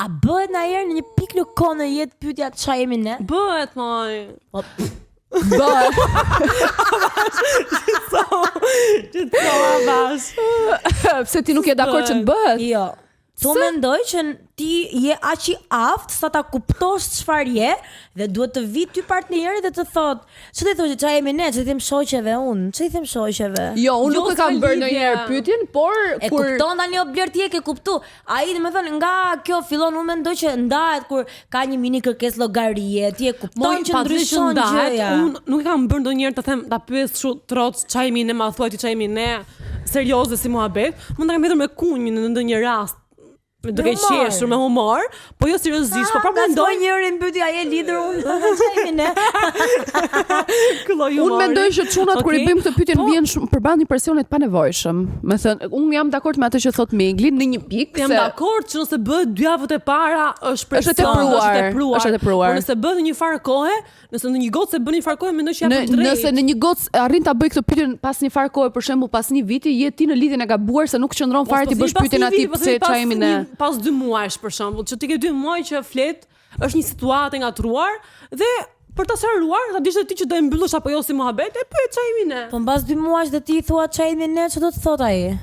B: A bëhet ndonjëherë në një pikë në kohë në jetë pyetja ç'a jemi ne?
C: Bëhet moj.
B: Po,
A: Bëhet.
C: Që të thua bash.
A: Pse ti nuk je dakord që të bëhet?
B: Jo. Tu mendoj që ti je aq i aftë sa ta kuptosh çfarë je dhe duhet të vi ty partneri dhe të thotë, ç'të thosh, ç'a jemi ne, ç'të them shoqeve unë, ç'të them shoqeve.
A: Jo, unë
C: Jo,
A: nuk e kam
C: s'ka
A: bërë
C: lidhje.
A: ndonjëherë pyetjen, por
B: E
A: kur
B: kupton tani o Bler ti e ke kuptu. Ai domethënë nga kjo fillon unë mendoj që ndahet kur ka një mini kërkesë llogarie, ti e kupton
C: Moj,
B: që
C: pa që
B: ndryshon
C: ndahet,
B: gjëja.
C: unë nuk e kam bërë ndonjëherë të them, ta pyes kështu troc, ç'a jemi ne, ma thuaj ti ç'a jemi ne, serioze si muhabet, mund ta kam hedhur me kunjë në ndonjë rast, me duke
B: humor.
C: qeshur me humor, po jo seriozisht, po prapë
B: mendoj
C: mendoj
B: njërin pyeti a je lidhur unë, ç'a jemi ne?
C: ky lloj humori.
A: Unë mendoj që çunat kur i
C: Okej.
A: bëjmë këtë pyetje
C: Po,
A: vjen shumë përballë një presioni të panevojshëm. Me thënë, unë jam dakord me atë që thot Megli në një pikë
C: Jam
A: se
C: dakord që nëse bëhet dy javët e para është presion,
A: tepruar,
C: është tepruar.
A: është tepruar.
C: Por nëse bëhet në një farë kohe, nëse në një gocë e bën një farë kohe, mendoj që jam
A: Në,
C: drejt.
A: nëse në një gocë arrin ta bëj këtë pyetje pas një farë kohe, për shembull pas një viti, je ti në lidhjen e gabuar se nuk qëndron fare ti
C: Mos po
A: bësh
C: themi pas
A: pyetjen
C: një
A: atij
C: viti, po
A: pse
C: themi
A: ç'a
C: pas
A: jemi ne.
C: një- Pas dy muajsh për shembull, që ti ke dy muaj që flet, është një situatë e ngatruar dhe për ta sqaruar, ta dish edhe ti që do e mbyllësh apo jo si muhabet, e pyet ç'a jemi ne.
B: Po mbas dy muajsh dhe ti i thua ç'a jemi ne, ç'do të thot ai?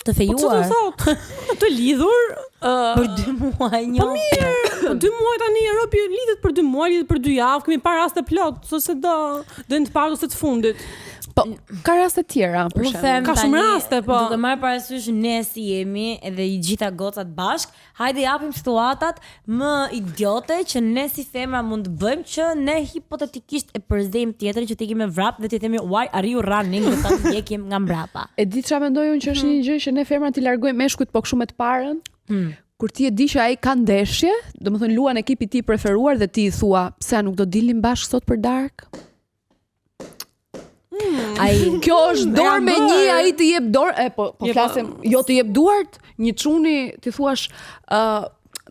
B: Të
C: Po ç'do
B: fejuar.
C: të thotë? Të lidhur, ë
B: Për dy muaj një.
C: Po mirë, po dy muaj tani robi lidhet për dy muaj, lidhet për dy javë, kemi parë raste plot, ose do do jenë të parë ose të fundit.
A: Po, ka raste tjera për
B: Unë
A: shembull.
B: them
C: Ka shumë
B: tani,
C: raste, po.
B: Duke marrë parasysh ne si jemi edhe i gjitha gocat bashk, hajde japim situatat më idiote që ne si femra mund të bëjmë që ne hipotetikisht e përzejmë tjetrin që ti kemi vrap dhe ti themi why are you running dhe ta ndjekim nga mbrapa.
A: E di çfarë mendoj unë që është një gjë që ne femrat i largojmë meshkujt po kështu me të parën. Kur ti e di që ai ka ndeshje, domethënë luan ekipi i tij preferuar dhe ti i thua, pse a nuk do dilnim bashkë sot për darkë?
B: Ai
A: Kjo është dorë
C: jam
A: me një,
C: bërë.
A: ai të jep dorë, e po po
C: Je, po-
A: flasim, jo të jep duart, një çuni ti thuash, ë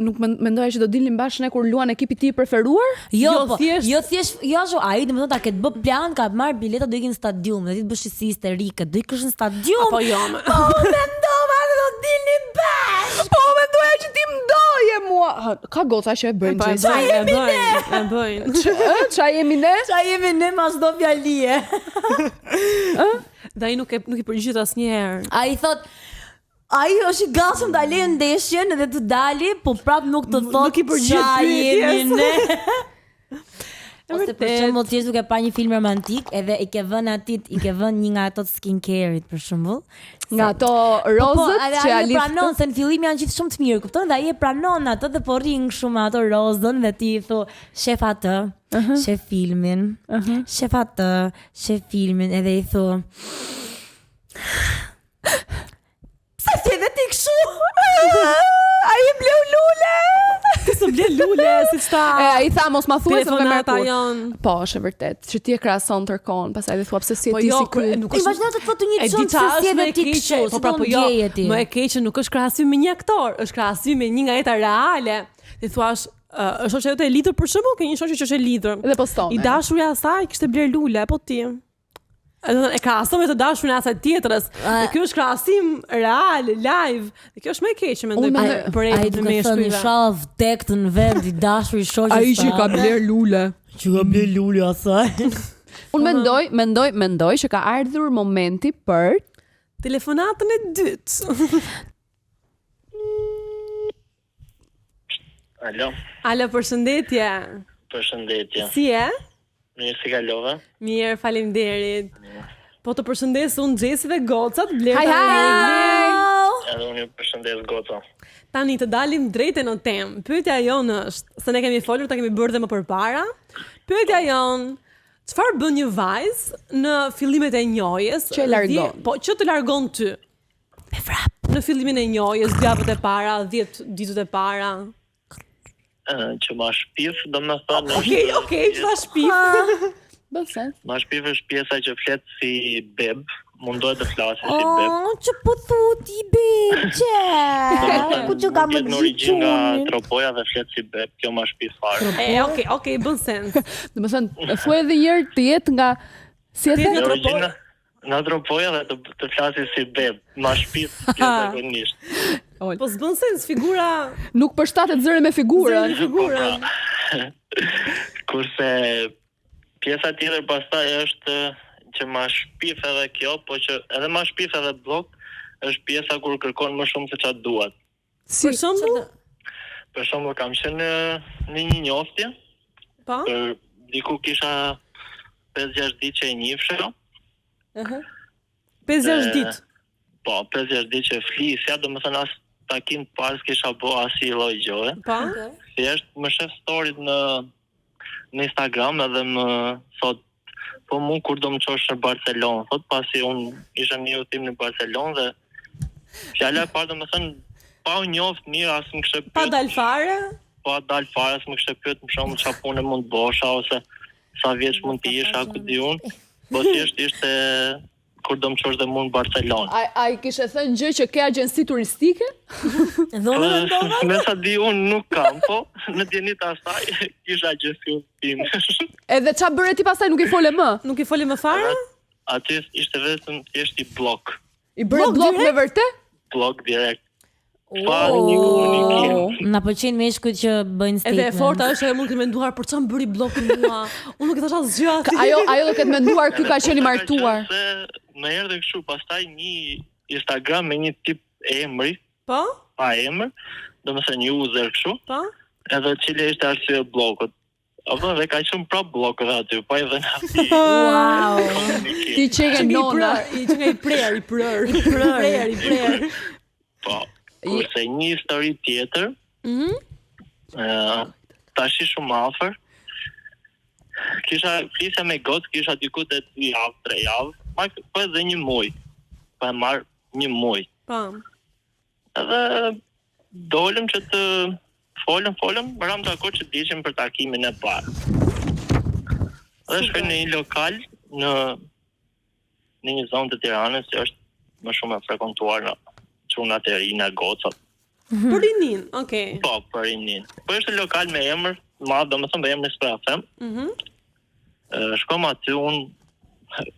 A: nuk mendoja që do dilnim bashkë ne kur luan ekipi i tij i preferuar?
B: Jo,
C: Jo,
B: po,
C: thjesht-
B: jo thjesht, jo ashtu, ai domethënë ta ketë bë plan, ka marr bileta do ikin në stadium, dhe ti të bësh si histerike, do ikësh në stadium.
C: Apo jo. me.
B: Po mendova se do dilnim bashkë.
A: Po mendoja që ti më doje mua. Ha, Ka goca që e bëjnë
C: Po e
A: Gjesi.
C: bëjnë, e bëjnë, e bëjnë.
A: Ë, Ça jemi ne?
B: Qa jemi ne mas do fjalie.
C: Dhe ai nuk e nuk i përgjigjet asnjëherë.
B: Ai thot Ai është i gatshëm ta lejë ndeshjen dhe të dali, po prap nuk të thot
C: Nuk i përgjigjet
B: "Qa jemi
C: pyetjes."
B: ne.
C: E
B: Ose për
C: vërtet.
B: shembull ti je duke pa një film romantik edhe i ke vënë atit, i ke vënë një nga ato të skincare-it për shembull.
A: Nga ato
B: Po,
A: rozët
B: edhe
A: që
B: ai e
A: Ali
B: pranon se në fillim janë gjithë shumë të mirë, kupton? Dhe ai e pranon atë dhe po rrin kështu me ato rozën dhe ti i thu, shef atë, shef filmin, shef atë, shef filmin edhe i thu. Pse si edhe ti kështu?
A: Ai e bleu lule.
C: Ti s'u ble lule, siç ta.
A: E ai tha mos ma thuaj se nuk e merr
C: Telefonata
A: kurrë.
C: janë.
A: Po, është e vërtet, që ti e krahason tërkon, pastaj dhe thua pse si e
C: Po
A: ti
C: jo,
A: si ky.
C: nuk është
B: Imagjino të thotë një
C: E di
B: çun
C: qa
B: pse si
C: është
B: edhe
C: më e
B: ti
C: keqe,
B: kështu,
C: po
B: si
C: pra
B: do
C: po jo,
B: ndjeje ti.
C: më e keqe nuk është krahasimi me një aktor, është krahasimi me një nga jeta reale. Ti thua është është shoqja jote e lidhur për shembull, ke një shoqe që është e lidhur.
A: Dhe poston.
C: I dashuri i asaj kishte bler lule, po ti. E do të thënë, e krahason me të dashurën e asaj tjetrës. Dhe ky është krahasim real, live. Dhe kjo është më e keqe mendoj
A: Unë
C: për
A: mendoj-
C: për
B: Ai
C: emrin e
B: duke thënë
C: meshkujve.
B: inshallah vdekt në vend i dashur i shoqës.
A: Ai që ka bler lule.
B: që ka bler lule asaj.
A: Unë mendoj, mendoj, mendoj që ka ardhur momenti për
C: Telefonatën e dytë.
E: Alo,
C: Alo, përshëndetje.
E: përshëndetje.
C: Si je?
E: Mirë si kalove?
C: Mirë, faleminderit. Po të përshëndes unë Xhesi dhe gocat, Blerta
A: Haj,
C: dhe
A: haj!
C: Egli.
E: Edhe unë ju përshëndes goca.
C: Tani të dalim drejt e në temë. Pyetja jonë është, se ne kemi folur, ta kemi bërë dhe më përpara. Pyetja jonë, çfarë bën një vajzë në fillimet e njohjes?
A: Që e largon.
C: Po, që të largon ty.
B: Me vrap.
C: Në fillimin e njohjes, dy javët e para, 10 ditët e para.
E: Ë, Që ma shpif, do me thënë...
C: Okej,
E: është-
C: okej, që ta shpif.
A: Bën sens.
E: Ma shpif është pjesa që flet si beb, mundohet të flasë si beb.
B: Oh, që po thu ti beb, që?
E: Do me thënë,
B: Ku që ka
E: mund
B: më
E: jetë në
B: gjithë
E: origjinë nga
B: qunin?
E: Tropoja dhe flet si beb, kjo ma shpif fare.
C: E, okej, okej, bën sens.
A: Do të thënë, thuaj edhe një herë të jetë nga si e
C: Të jetë
A: the?
C: nga
E: Në
C: Tropoja.
E: origjinë nga Tropoja dhe të, të flasi si beb, ma shpif jashtëzakonisht.
C: Po s'bën sens figura,
A: Nuk përshtatet zëri me figurën.
C: zëri me figurën.
E: Po, pra. Kurse pjesa tjetër pastaj është që ma shpif edhe kjo, po që edhe ma shpif edhe blok, është pjesa kur kërkon më shumë se çfarë duhet.
A: Si
C: Për shembull,
E: Për shembull, kam qenë në, në një njoftje,
C: po?
E: për diku kisha 5-6 ditë që e njifsha,
C: 5-6
E: E,
C: ditë.
E: po 5-6 ditë që flisja, domethënë as takim të parë s'kisha bo asnjë lloj gjëje.
C: Po?
E: Thjesht më shef storyt në në Instagram edhe më thot po mu kur do më çosh në Barcelonë, thot pasi unë isha në një udhtim në Barcelonë dhe fjala e parë domethënë pa u njoft mirë as më kishte
C: Pa
E: pyet,
C: dal fare?
E: pa dal fare as më kishte pyet më shumë çfarë pune mund të bosha ose sa vjeç mund të isha, ku di unë. Po thjesht ishte kur do më çosh dhe mu në Barcelonë.
A: A, a i kishe thënë gjë që ke agjenci turistike?
B: Dhe unë mendova.
E: Me sa di unë nuk kam, po në djenit asaj kisha gjithë tim.
A: Edhe ça bëre ti pastaj nuk i fole më?
C: Nuk i fole më fare?
E: Aty ishte vetëm thjesht i blok,
A: I bëre
C: Blok
A: blok me vërtet?
E: blok direkt. Pa një komunikim.
B: Na pëlqejnë meshkujt që bëjnë statement.
C: Edhe e forta është ajo mund të menduar për çfarë më bëri blokun mua. Unë nuk i thash asgjë atij.
A: Ajo ajo do ketë menduar ky ka qenë i
E: Ka
A: martuar.
E: qenë Se më erdhi kështu pastaj një Instagram me një tip emri,
C: Po?
E: pa emër, domethënë një user kështu,
C: Po?
E: edhe cila ishte arsye e bllokut. Apo dhe ka qenë prap bllok edhe aty, pa i dhënë asnjë
B: Wow.
E: komunikim.
A: Ti qe
C: Që
A: ke
C: nga i
A: nona.
C: prër, i që nga i prerë, i prerë, i prerë, i prerë.
E: Po. Kurse një histori tjetër,
C: Mhm.
E: ë tash i shumë afër. Kisha flisja me gocë, kisha diku te 2 javë, 3 javë, ma po edhe një muaj. Po e marr një muaj.
C: Po.
E: Edhe dolëm që të folëm, folëm, ram dakord që dishim për takimin e parë. Dhe shkoj në një lokal në në një zonë të Tiranës që është më shumë e frekuentuar në çunat e ri, në gocat.
C: Për rinin, okej.
E: Po, për rinin. Po është lokal me emër, madh, domethënë me emrin s'po ja them.
C: Mhm.
E: Ë, Shkom aty unë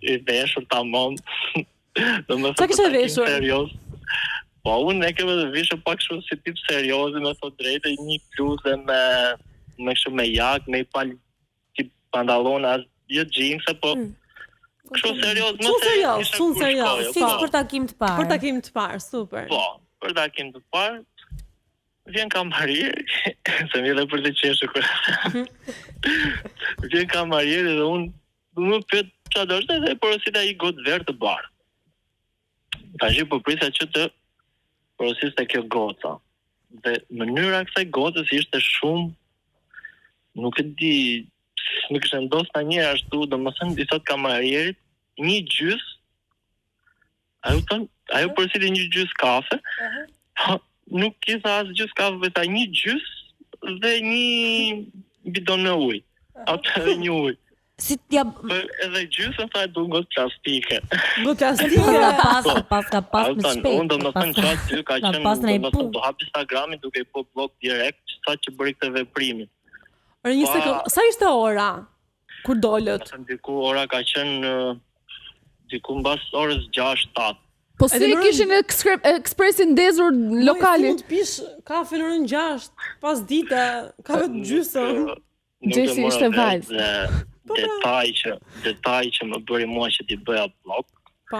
E: i veshur tamam. Domethënë
C: Sa kishe
E: për takim
C: veshur?
E: Serioz. Po unë e kemi të vishur pak kështu si tip seriozi me thot drejtë, një bluzë me me kështu me jak, me i pal tip pantallona, as jo jeanse, po kështu serioz, më
C: Shumë serioz,
E: isha
C: shumë
E: kur
C: serioz,
E: shkoja,
B: Fix
E: po.
B: për takim të parë.
C: Për takim të parë, super.
E: Po, për takim të parë, vjen kamarieri, se mi dhe për të qeshur kur. vjen kamarieri dhe unë më pyet çfarë do është dhe porosita i gotë verë të bardhë. Tash po prisja që të porosiste kjo goca. Dhe mënyra e kësaj gocës ishte shumë nuk e di, nuk ishte ndos ndonjëherë ashtu, domethënë i thot kamarierit një gjys Ajo thon, ajo porositi një gjys kafe. Po, nuk i tha as gjys kafe, po i tha një gjys dhe një bidon me ujë. Atë edhe një ujë.
B: Si t'ja
E: Po edhe gjysën tha e du gotë plastike.
C: Gotë plastike.
B: ka pas, ka pas, ka pas
E: Ajo
B: me
E: thon,
B: shpejt.
E: Unë do më thënë që aty ka
B: Ka
E: qenë,
B: pas
E: do
B: në i
E: më
B: pu.
E: thënë, do hap Instagramin duke i po blok direkt, sa që bëri këtë veprimin.
C: Ora një
E: Pa.
C: sekond, sa ishte ora? Kur dolët?
E: Më thënë, diku ora ka qenë ë, Diku mbas orës 6-7.
A: Po si
C: Edhe
A: e
C: në
A: kishin ekskre- ekspresin ndezur
C: Si
A: lokalin?
C: mund të pish kafe në orën 6 pas dite, kafe të gjysmë.
E: Nuk e
A: Gjesi
E: mora
A: ishte
E: vesh
A: vajzë.
E: dhe
C: Po, pra.
E: Detaj që detaj që më bëri mua që t'i bëja blok.
C: Po.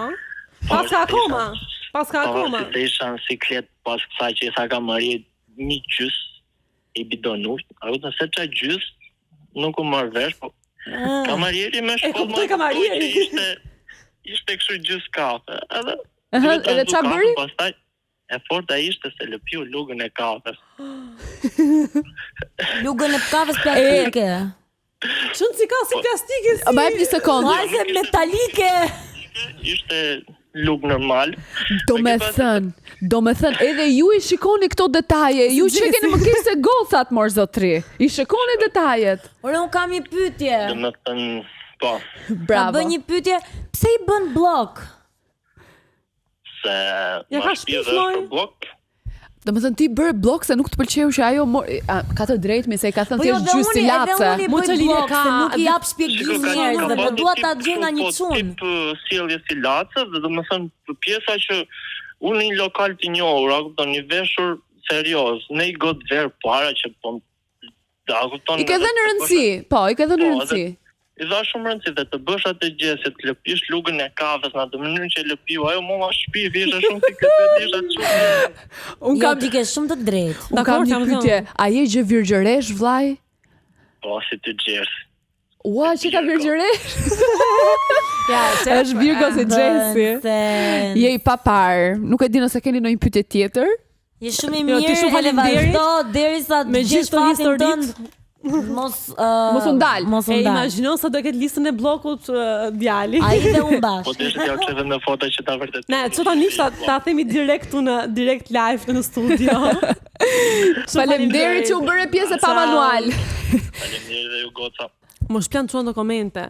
C: Pas ka akoma. Pas ka akoma.
E: Pavarësisht se isha në siklet pas kësaj që i tha kamarieri një gjys i bidon ujë. A kupton se ça gjys nuk u marr vesh, po
B: Ah.
E: kamarieri më shkollë.
C: kuptoi kamarieri.
E: Ishte ishte kështu gjys kafe. Edhe
A: Aha,
E: Dy
A: edhe
E: të
A: ça
E: kafe,
A: bëri?
E: Pastaj e forta ishte se lëpiu lugën e kafes.
B: Lugën e kafes plastike.
C: Çon si ka si plastike si.
A: Ma jep një sekondë.
B: Vajze metalike.
E: Ishte lugë normal.
A: Do me thënë, do me thënë, edhe ju i shikoni këto detaje, ju që keni më keq se gocat, mor zotri. I shikoni detajet.
B: Ore, unë kam një pyetje.
E: Do me thënë, po,
B: Ta
A: Bravo.
B: bën një pyetje, pse i bën blok?
E: se
C: Ja
E: ma
C: ka
E: shpi
C: shpif,
E: dhe është
C: moj.
E: për blok.
A: Do me thënë ti bërë blok se nuk të pëlqeu që ajo mor... A, ka të drejtë mi se i ka thënë
B: Po jo,
A: thjesht
B: dhe
A: gjysë
B: unë, edhe
A: lace.
B: unë i
C: Mo
B: bëj
C: që lidhje
B: blok,
C: ka,
B: se nuk i
C: edhe-
B: jap shpjegim
E: Shiko, ka-
B: njerëzve,
E: ka
B: po
E: pas
B: dua
E: një
B: ta
E: tip
B: gjej nga
E: kështu,
B: një
E: po,
B: çun.
E: Tip eh, sjellje si lace dhe do me thënë për pjesa që unë në një lokal të njohur, a kupton, një veshur serioz, në i gotë verë para që po a kupton.
A: I ke
E: edhe
A: dhënë
E: të bësh
A: rëndësi, po, i ke dhënë
E: Po,
A: rëndësi.
E: I dha shumë rëndësi dhe të bësh atë gjë se të lëpish lugën e kafes në atë mënyrë që e lëpiu, ajo mua ma shpi, isha shumë si këtë, isha shumë.
A: Unë
B: Jo,
A: kam
B: ti ke shumë të drejtë.
A: unë kam
C: Dakor,
A: një
C: jam thënë.
A: pyetje. A je gjë virgjëresh vllai?
E: Po, si të gjerë.
A: Ua, që ka
E: Virgo.
A: virgjëresh?
C: Ja, se
A: Është Virgo se Jesse.
B: Bën
A: Je i papar. Nuk e di nëse keni ndonjë pyetje tjetër.
B: Je shumë i
C: Jo, ti
B: mirë,
C: shumë
B: edhe
C: faleminderit.
B: vazhdo derisa
C: Me
B: të
C: gjithë
B: gjesh
C: këto
B: fatin
C: historitë.
B: tënd. Mos uh,
A: Mos u ndal.
B: Mos u
C: E
B: ndal.
C: imagjino sa do ketë listën e bllokut eh, djali.
B: Ai dhe unë
E: Po
B: bashkë.
E: deshe t'ja kështë edhe me foto që ta vërtetoj.
C: Ne, që tani ta, ta themi direkt tu në direkt live në studio. Shumë
A: Faleminderit që u bëre pjesë e pa
C: Ciao.
A: manual.
E: Faleminderit dhe ju goca.
C: Mos plan çuna në komente.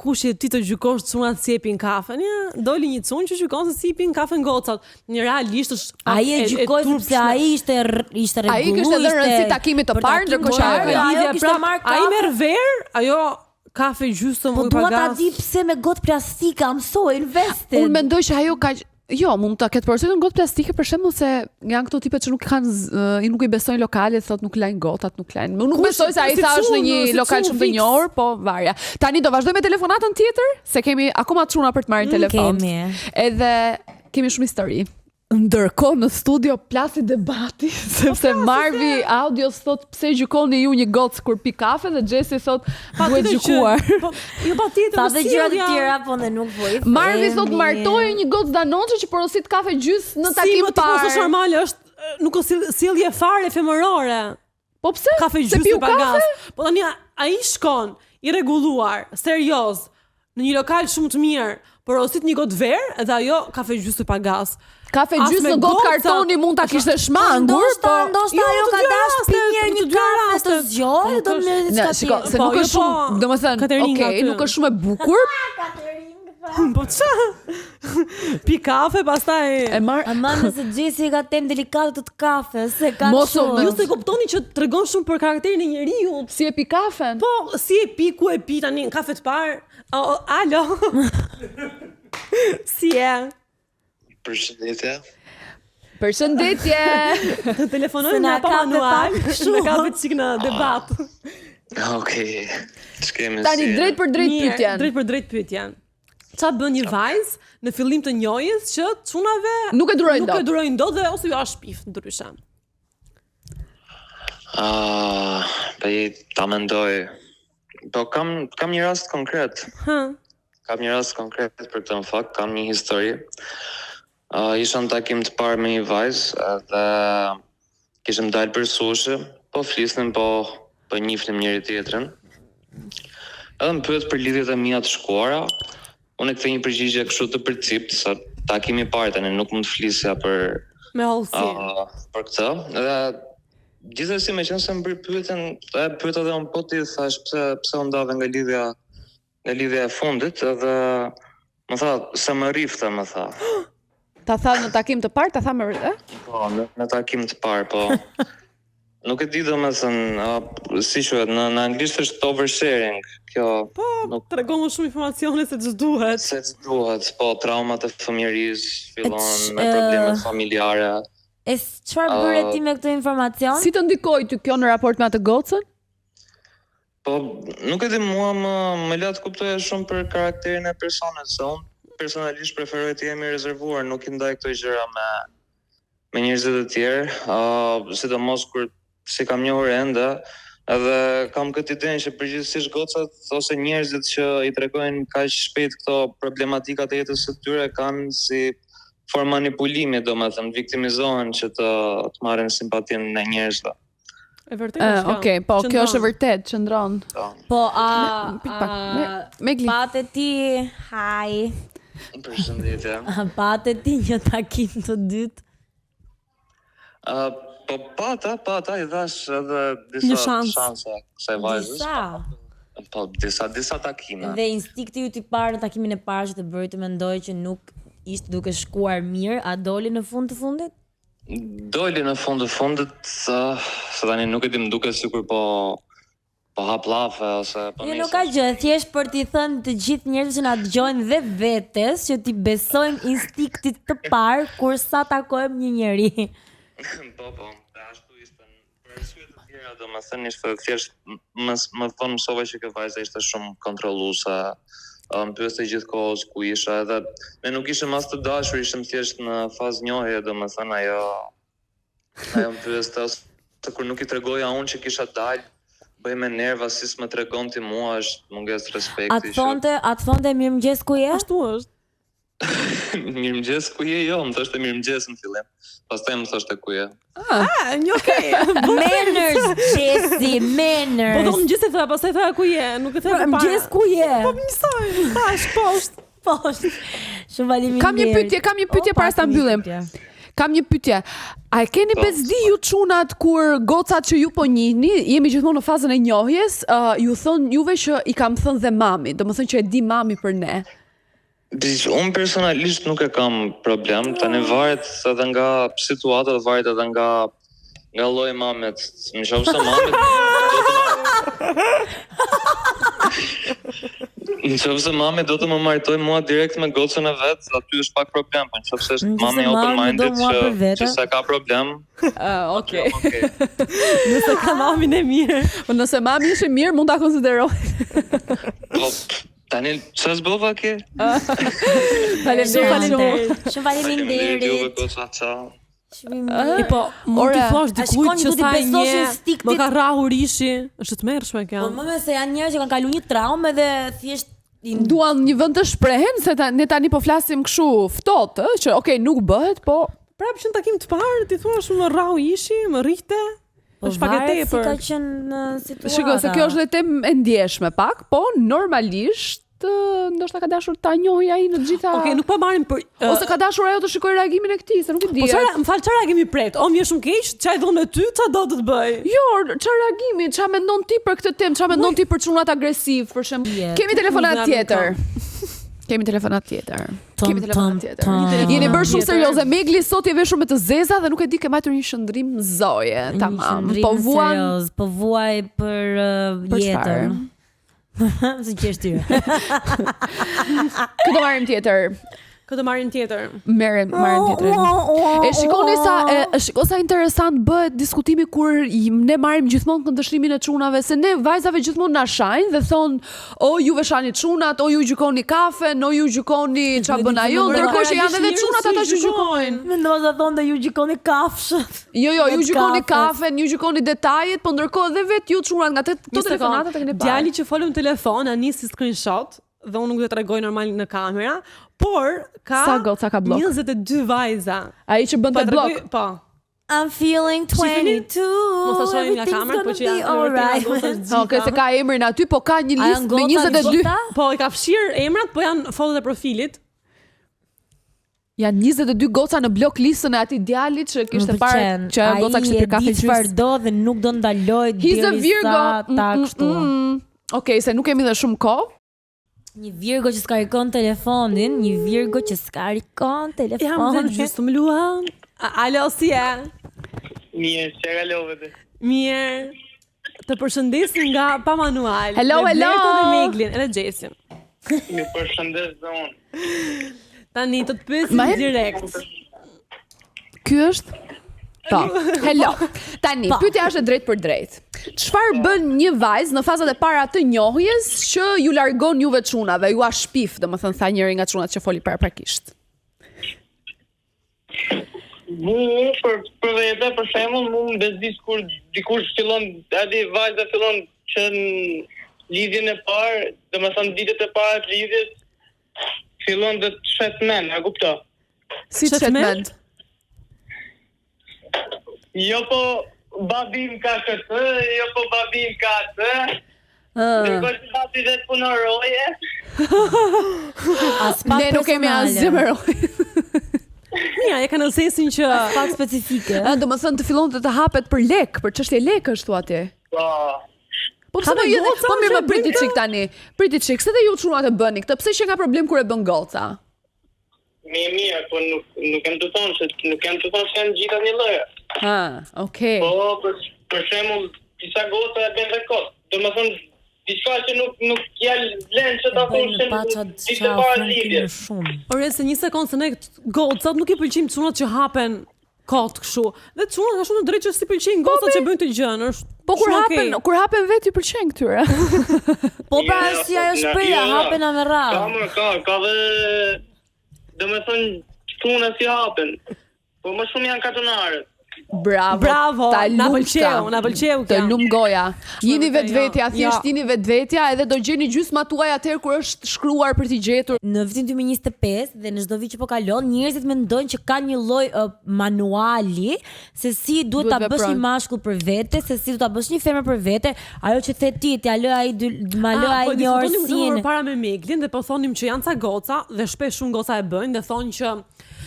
C: Kush je ti të gjykosh çunat si e pin kafen? Ja, doli një çun që gjykon se si i pin kafen gocat. Një realisht është pak
B: Ai e gjykoi
C: turpshme.
B: sepse ai ishte rr- ishte
A: Ai
B: rregullu,
A: kishte dhënë
B: ishte
A: rëndësi takimit të
B: për
A: parë,
B: takim
A: ndërkohë që
B: të
A: ajo
B: parë,
A: ka
B: ajo
C: Lidhja
B: kishte
C: prap,
B: marrë
C: Ai
B: kafe.
C: merr verë, ajo kafe gjysmë
B: Po
C: ujë
B: dua
C: pa
B: ta
C: gaz.
B: di pse me gotë plastike, I'm so invested.
A: Unë mendoj që ajo ka Jo, mund ta ketë porositur në gotë plastike për shembull se janë këto tipe që nuk kanë z- ë, i nuk i besojnë lokalet, thot nuk lajnë gotat, nuk lajnë. Unë nuk
C: Kush-
A: besoj se ai
C: si
A: tha është në
C: çun,
A: një
C: si
A: lokal
C: çun
A: shumë të
C: fix.
A: njohur, po varja. Tani do vazhdojmë me telefonatën tjetër, se kemi akoma çuna për të marrë telefon.
B: Kemi.
A: Edhe kemi shumë histori. Ndërkohë në studio plasi debati sepse Marvi Audios thot pse gjykoni ju një gocë kur pi kafe dhe Jesse thot duhet
C: Patjetër që-
A: gjykuar.
C: Po, jo patjetër.
B: Sa
C: po
B: dhe gjëra të
C: sjellja-
B: tjera, po ne nuk po i
A: Marvi thot
B: themi.
A: martoi një gocë danoçe që porosit kafe gjys në
C: Si,
A: takim
C: më tipo
A: parë.
C: s'është normale, është nuk është sjell- sjellje fare femërore.
A: Po pse?
C: Kafe
A: Se
C: gjysmë
A: piu
C: pa
A: kafe?
C: gaz. Po tani a- ai shkon i rregulluar, serioz, në një lokal shumë të mirë, porosit një gotë verë edhe ajo kafe gjysmë pa gaz.
A: Kafe
C: As
A: gjysmë
C: me
A: në gotë
C: goca.
A: kartoni mund ta kishte shmangur,
B: Ndoshta,
A: po
B: ndoshta
C: Jo,
B: ajo
C: të
B: ka
C: dy
B: dashur
C: raste,
B: pi një
C: të
B: një
C: dy
B: kafe të
C: raste.
B: zgjohet, do
C: Po,
B: merret
A: Në,
B: diçka
A: shiko,
B: tjetër.
A: se
C: Po,
A: nuk
C: jo,
A: është shumë,
C: po,
A: domethënë,
C: Kateringa
A: okay,
C: aty.
A: nuk është shumë e bukur,
C: Po ça? Pi kafe, pastaj
A: e marr
B: Ama nëse Jesse ka temë delikate të të kafes, se ka
A: Mos u-
B: kështu.
C: Ju se kuptoni që tregon shumë për karakterin e njeriu.
A: si e pi kafen.
C: Po, si e pi, ku e pi tani në kafe të parë? O, o, alo. si e?
D: Përshëndetje.
A: Përshëndetje.
C: Të
B: Se
C: telefonojmë
B: na
C: nga pa
B: kape
C: manual,
B: pak kështu.
C: na kape çik në debat.
D: Okej. Ç'kemi
A: Tani
D: si?
A: drejt për drejt
C: Mirë,
A: pyetjen.
C: Drejt për drejt pyetjen. Qa bën një vajzë në fillim të njohjes që çunave
A: Nuk e durojnë
C: nuk
A: dot.
C: e durojnë dot dhe ose ju a shpif ndryshe.
F: Ah, po i ta mendoj. Po kam kam një rast konkret.
C: Hë.
F: Kam një rast konkret për këtë në fakt, kam një histori. Uh, isha në takim të parë me një vajzë edhe kishim dalë për sushi, po flisnim, po po njihnim njëri tjetrin. Edhe më pyet për lidhjet e mia të shkuara. Unë e kthej një përgjigje kështu të përcipt, sa takimi i parë tani nuk mund të flisja për
C: Me hollësi.
F: Ah, për këtë. Dhe gjithsesi me qenë se më bëri pyetjen, e pyeta edhe unë po ti thash pse pse u ndave nga lidhja nga lidhja e fundit edhe më tha se më rrifte më tha.
A: Ta tha në takim të parë, ta tha me vërtet, ë?
F: Po, në, në takim të parë, po. Nuk e di domethënë, uh, si quhet, në, në anglisht është oversharing, kjo
C: Po,
F: nuk
C: tregon më shumë informacione se ç'duhet.
F: se ç'duhet, po traumat e fëmijërisë fillon
B: E
F: me problemet familjare.
B: E çfarë bëre
F: Ë,
B: ti me këtë informacion?
A: Si të ndikoi ty kjo në raport me atë gocën?
F: Po, nuk e di mua më më la të kuptoja shumë për karakterin e personit, se unë personalisht preferoj të jem i rezervuar, nuk i ndaj këto gjëra me me njerëzit e tjerë, ë sidomos kur si kam njohur ende, edhe kam këtë idenë që përgjithsisht gocat ose njerëzit që i tregojnë kaq shpejt këto problematikat e jetës së tyre kanë si formë manipulimi, domethënë viktimizohen që të të marrin simpatinë e njerëzve.
C: E vërtetë është kjo.
A: Okej, po, kjo është e
C: Qëndron.
A: vërtetë, qëndron.
F: Po.
B: Po, a,
A: Prit pak,
B: a
A: Megli.
B: pate ti, hi,
F: Përshëndetje.
B: a pate ti një takim të dytë?
F: Uh, po pata, pata, i dhash edhe disa
C: Një shans.
F: shanse kësaj vajzës.
B: Disa.
F: Po, disa, disa takime.
B: Dhe instinkti yt i parë në takimin e parë që të bëri të mendoj që nuk ishte duke shkuar mirë, a doli në fund të fundit?
F: Doli në fund të fundit, uh, se tani nuk e di më duket sikur po po hap llafe ose po
B: Jo,
F: nejse.
B: nuk ka gjë, thjesht për t'i thënë të gjithë njerëzve që na dëgjojnë dhe vetes që t'i besojmë instinktit të parë kur sa takojmë një njeri.
F: Po, po, dhe ashtu ishte. Për arsye të tjera, domethënë ishte thjesht më më vonë mësova që kjo vajza ishte shumë kontrolluese. ë, Më pyeste gjithkohës ku isha edhe ne nuk ishim as të dashur, ishim thjesht në fazë njohje, domethënë ajo ajo më pyeste ose kur nuk i tregoja unë që kisha dalë, bëj me nerva si s'më tregon ti mua, është mungesë respekti.
B: A të thonte, a të thonte mirëmëngjes ku je?
C: Ashtu është.
F: Mirëmëngjes ku je? Jo, më thoshte mirëmëngjes në fillim. Pastaj më thoshte ku je.
C: Ah, një okay.
B: Manners, Jesse, manners.
C: Po do mëngjes e thoya, pastaj thoya ku je, nuk e thoya përpara.
B: Mëngjes ku je?
C: Po njësoj, tash poshtë.
B: Poshtë. Shumë faleminderit.
A: Kam një pyetje, kam një pyetje
B: O,
A: para se ta
B: pas, një
A: mbyllim.
B: pyetje.
A: Kam një pyetje. A e keni
F: Po.
A: bezdi ju çunat kur gocat që ju po njihni, jemi gjithmonë në fazën e njohjes, uh, ju thon juve që i kam thënë dhe mami, domethënë që e di mami për ne.
F: Diq, unë personalisht nuk e kam problem, tani varet edhe nga situata, varet edhe nga nga lloji i mamit. Në qoftë se mamit do të Në qoftë se mami do të më martoj mua direkt me gocën e vet, aty është pak problem, po në qoftë se është
B: Në qoftë
F: mami
B: se
F: open
B: mami do
F: minded
B: mua
F: që
B: për vete.
F: që s'e ka problem,
A: Uh, okay.
F: jam okay.
C: Nëse ka mamin e mirë.
A: Po nëse mami është e mirë, mund ta konsideroj.
F: Po tani çfarë s'bova ke?
A: Faleminderit
C: Shumë faleminderit.
B: Shumë
F: Faleminderit juve
B: faleminderit.
F: goca, ciao.
B: Shumë i mirë.
C: E po, mund t'i
A: Ore,
C: thosh
B: a
C: dikujt
B: shikoni,
C: që
B: du t'i
C: sa e
B: besosh
C: nje,
B: instinktit?
C: më ka rrahur ishi, është të tmerrshme kjo.
B: Po më me se janë njerëz që kanë kaluar një traumë edhe thjesht i
A: Duan një vend të shprehen se ta, ne tani po flasim kështu ftohtë, ë, që okay, nuk bëhet, po
C: Prapë që në takim të parë ti thua shumë më rrahu ishi, më rrihte.
B: Po
C: është pak e
B: varet si
C: tepër.
B: ka qenë në situata.
A: Shiko, se kjo është dhe temë e ndjeshme pak, po normalisht ë, ndoshta ka dashur ta njohë ai në të gjitha
C: Okej, nuk po marrim për
A: ose ka dashur ajo të shikojë reagimin e këtij, se nuk e di.
C: Po çfarë, më fal, çfarë reagimi pret? O, më vjen shumë keq, çaj dhon me ty, ç'a do të të bëj?
A: Jo, çfarë reagimi, çfarë mendon ti për këtë temë, çfarë mendon ti për çunat agresiv, për shembull.
B: Jetë.
A: Kemi telefonat
C: Nuk
A: tjetër. Kemi telefonat tjetër.
B: Tom,
A: Kemi telefonat
B: tom,
A: tjetër.
B: tom.
A: Jeni bërë shumë
C: Tjetër.
A: serioze. Megli sot je veshur me të zeza dhe nuk e di ke mbajtur një qëndrim zoje,
B: Një
A: tamam.
B: qëndrim
A: Po vuan
B: serioz, po vuaj për, uh,
A: Për çfarë?
B: jetën. Se qesh ty.
A: Këtë marrim tjetër.
C: Këtë marrim tjetër.
A: Merren, marrim tjetrin. E shikoni sa e, e shiko sa interesant bëhet diskutimi kur ne marrim gjithmonë këndështrimin e çunave, se ne vajzave gjithmonë na shajnë dhe thon, "O juve shani çunat, o ju gjykoni kafen, o ju gjykoni ç'a bën ajo", ndërkohë që janë edhe çunat ata që gjykojnë.
B: Mendova se thonë ju gjykoni kafshët.
A: Jo, jo, ju
B: Me
A: gjykoni
B: kafes.
A: kafen, ju gjykoni detajet, po ndërkohë edhe vetë ju çunat nga këto
C: Një sekond,
A: telefonatat e keni parë.
C: Djali që folëm në telefon, a nisi screenshot dhe unë nuk do të tregoj normal në kamera, por ka
A: Sa goca ka blok?
C: 22 vajza.
A: Ai që bënte
C: Po e
A: blok.
C: tregoj- Po.
B: I'm feeling
C: Shifini?
B: 22.
C: Mos ta shohim nga
B: everything's
C: kamera, po
B: gonna
C: që
B: be
C: janë
B: alright.
C: vërtet nga goca
A: Okej, se ka emrin aty, po ka një
B: A janë
A: listë me
B: goca
A: 22.
B: gjitha?
C: Po, i ka fshirë emrat, po janë fotot e profilit.
A: Janë 22 goca në blok listën e atij djalit që kishte
B: Më
A: parë
B: pëlqen.
A: që ajo goca kishte
B: Ai
A: pirë kafe
B: e di
A: gjys.
B: çfarë do dhe nuk do ndaloj
A: He's a
B: derisa
A: Virgo.
B: ta
A: Mm, mm,
B: kështu.
A: mm. Okej, se nuk kemi dhe shumë kohë.
B: Një Virgo që s'karikon telefonin, një Virgo që s'karikon
C: Jam dhe
B: telefonin.
C: gjysmë luan. A- Alo, si je?
E: Mirë, që kalove ti?
C: Mirë. Të përshëndesim nga pa manual.
A: Hello,
C: me
A: hello.
C: Blertën dhe Meglin, edhe Gjesin.
E: Ju përshëndes dhe unë.
C: Tani të të pyesim
A: Ma-
C: direkt.
A: Ky është Po. Hello. Tani, pyetja është e drejtë për drejtë. Çfarë bën një vajzë në fazat e para të njohjes që ju largon juve çunave, ju a shpif, domethënë tha njëri nga çunat që foli paraprakisht.
E: Mu, mu për, për vete, për shembull, mu më bezdis kur dikush fillon, adi vajza fillon që në lidhjen e parë, do me thënë ditët e para të lidhjes, fillon dhe të shet men, a kupto?
A: Si
C: Shet
A: të shet
C: mend?
A: mend?
E: Jo po babim ka këtë, jo po babim ka atë, ndërkohë që babi vetë punon roje.
B: As pak
A: Ne nuk kemi
B: personale.
A: asgjë me rojë.
C: Mirë, e kanë në sensin që
B: Pak specifike.
A: Ë, domethënë të fillon të të hapet për lek, për çështje lekësh thua ti.
E: Po,
A: Po pse
C: Ka
A: do
C: dhe
A: ju
C: goca
A: po mirë
C: që
A: më
C: e
A: priti
C: bëjnë
A: çik tani. Priti çik, se dhe ju çunat e bëni këtë. Pse që ka problem kur e bën goca?
E: mirë mirë, po nuk nuk jam të thonë se nuk jam të thonë se janë gjitha një lloj.
A: Ha, okay.
E: Po, për, për shembull, disa goca e bëjnë dhe kot. Do të thonë diçka që nuk nuk ja vlen që ta
B: Bëjnë
E: thonë se
B: pa qa
E: ditë
B: qa
E: e para
B: ofron ky më
E: lidhjes.
B: shumë.
C: Ore se një sekond se ne gocat nuk i pëlqejmë çunat që hapen kot kështu. Dhe çunat ka shumë të drejtë që si pëlqejnë gocat që bëjnë të gjën, është
A: Po kur
C: shumë
A: hapen,
C: okay.
A: kur hapen vetë ju pëlqen këtyre.
B: Po pra
E: Jo,
B: është si ajo
E: na-
B: shpreha,
E: jo, jo.
B: hapen a me
E: Ka
B: radhë.
E: më ka, ka dhe do të thonë çuna si hapen. Po më shumë janë katonarët.
A: Bravo.
C: Bravo,
A: ta
C: na
A: lumta.
C: pëlqeu, na pëlqeu
A: Të
C: kjo.
A: lum goja. Jini
C: vërtet,
A: vetvetja,
C: jo.
A: thjesht
C: Jo.
A: jini vetvetja edhe do gjeni gjysma tuaj atëherë kur është shkruar për t'i gjetur.
B: Në vitin 2025 dhe në çdo vit që po kalon, njerëzit mendojnë që ka një lloj uh, manuali se si duhet
A: Duhet
B: ta bësh një
A: veprojnë.
B: mashkull për vete, se si duhet ta bësh një femër për vete, ajo që the ti, t'ja lë ai dy, ma lë
C: Ah,
B: ai
C: po
B: një
C: diskutonim këtë
B: orësin.
C: më përpara me Meglin dhe po thonim që janë ca goca dhe shpesh shumë goca e bëjnë dhe thonë që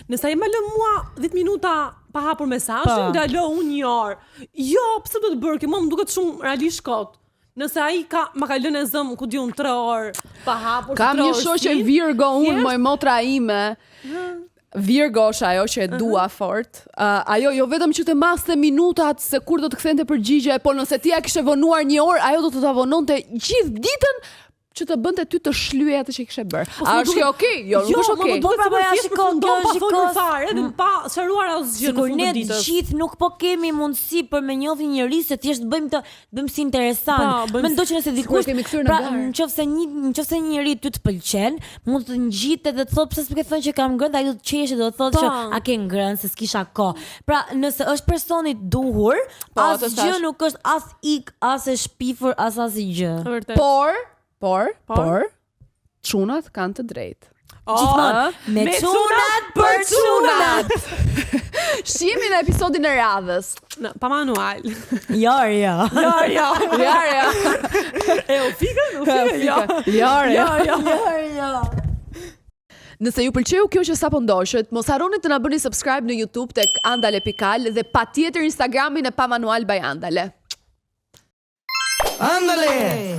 C: nëse ai më lë mua 10 minuta pa hapur mesazhin,
B: Po.
C: do lë unë një orë. Jo, pse do të bërë kjo? Mua më duket shumë realisht kot. Nëse ai ka ma ka lënë e zëm, ku di unë 3 orë pa hapur,
A: Kam
C: tre
A: një
C: orë
A: shoqe
C: sin,
A: Virgo unë,
C: thjesht-
A: moj motra ime. Virgo është ajo që e dua fort. Uh, ajo jo vetëm që të maste minutat se kur do të kthente përgjigje, po nëse ti ja kishe vonuar një orë, ajo do të ta vononte gjithë ditën që të bënte ty të shlyej atë që kishe bërë.
C: Po,
A: A
C: s'më
A: është
C: duket-
A: kjo okay? Jo, nuk është
C: më
A: okay.
C: duket
B: Po, pra,
C: sikur
B: po, ja,
C: thjesht
B: shiko,
C: përfundon
B: kjo
C: pa
B: shiko,
C: folur fare, dhe pa sqaruar asgjë në
B: Sikur
C: fund
B: ne
C: të ditës.
B: gjithë nuk po kemi mundësi për me njohur një njeri se thjesht bëjmë të bëjmë si interesant.
C: Po, bëjmë
B: Mendoj që nëse dikush
A: kemi kthyer në
B: pra
A: garë.
B: nëse një nëse një njeri ty të pëlqen, mund të ngjitet dhe të thotë pse s'më ke thënë që kam ngrënë, dhe ai do të qeshë do të thotë
C: Po.
B: që a ke ngrënë se s'kisha kohë. Pra, nëse është personi duhur,
A: Po, të
B: asgjë
A: thash.
B: nuk është as ik, as e shpifur, as asgjë.
C: Vërtet.
A: Por, por,
C: Por?
A: por, çunat kanë të drejtë.
C: Oh,
B: Gjithmonë me
C: me
B: çunat për çunat.
A: Shihemi në episodin e radhës.
C: Në, pa manual.
B: Jo, jo.
C: Jo, jo.
A: Ja, ja.
C: E u fikën, u fikën, jo.
A: Ja, ja.
C: Jo, jo.
B: Jo, jo.
A: Nëse ju pëlqeu kjo që sapo ndoshët, mos harroni të na bëni subscribe në YouTube tek Andale Pikal dhe patjetër Instagramin e Pa Manual by Andale.
G: Ándale!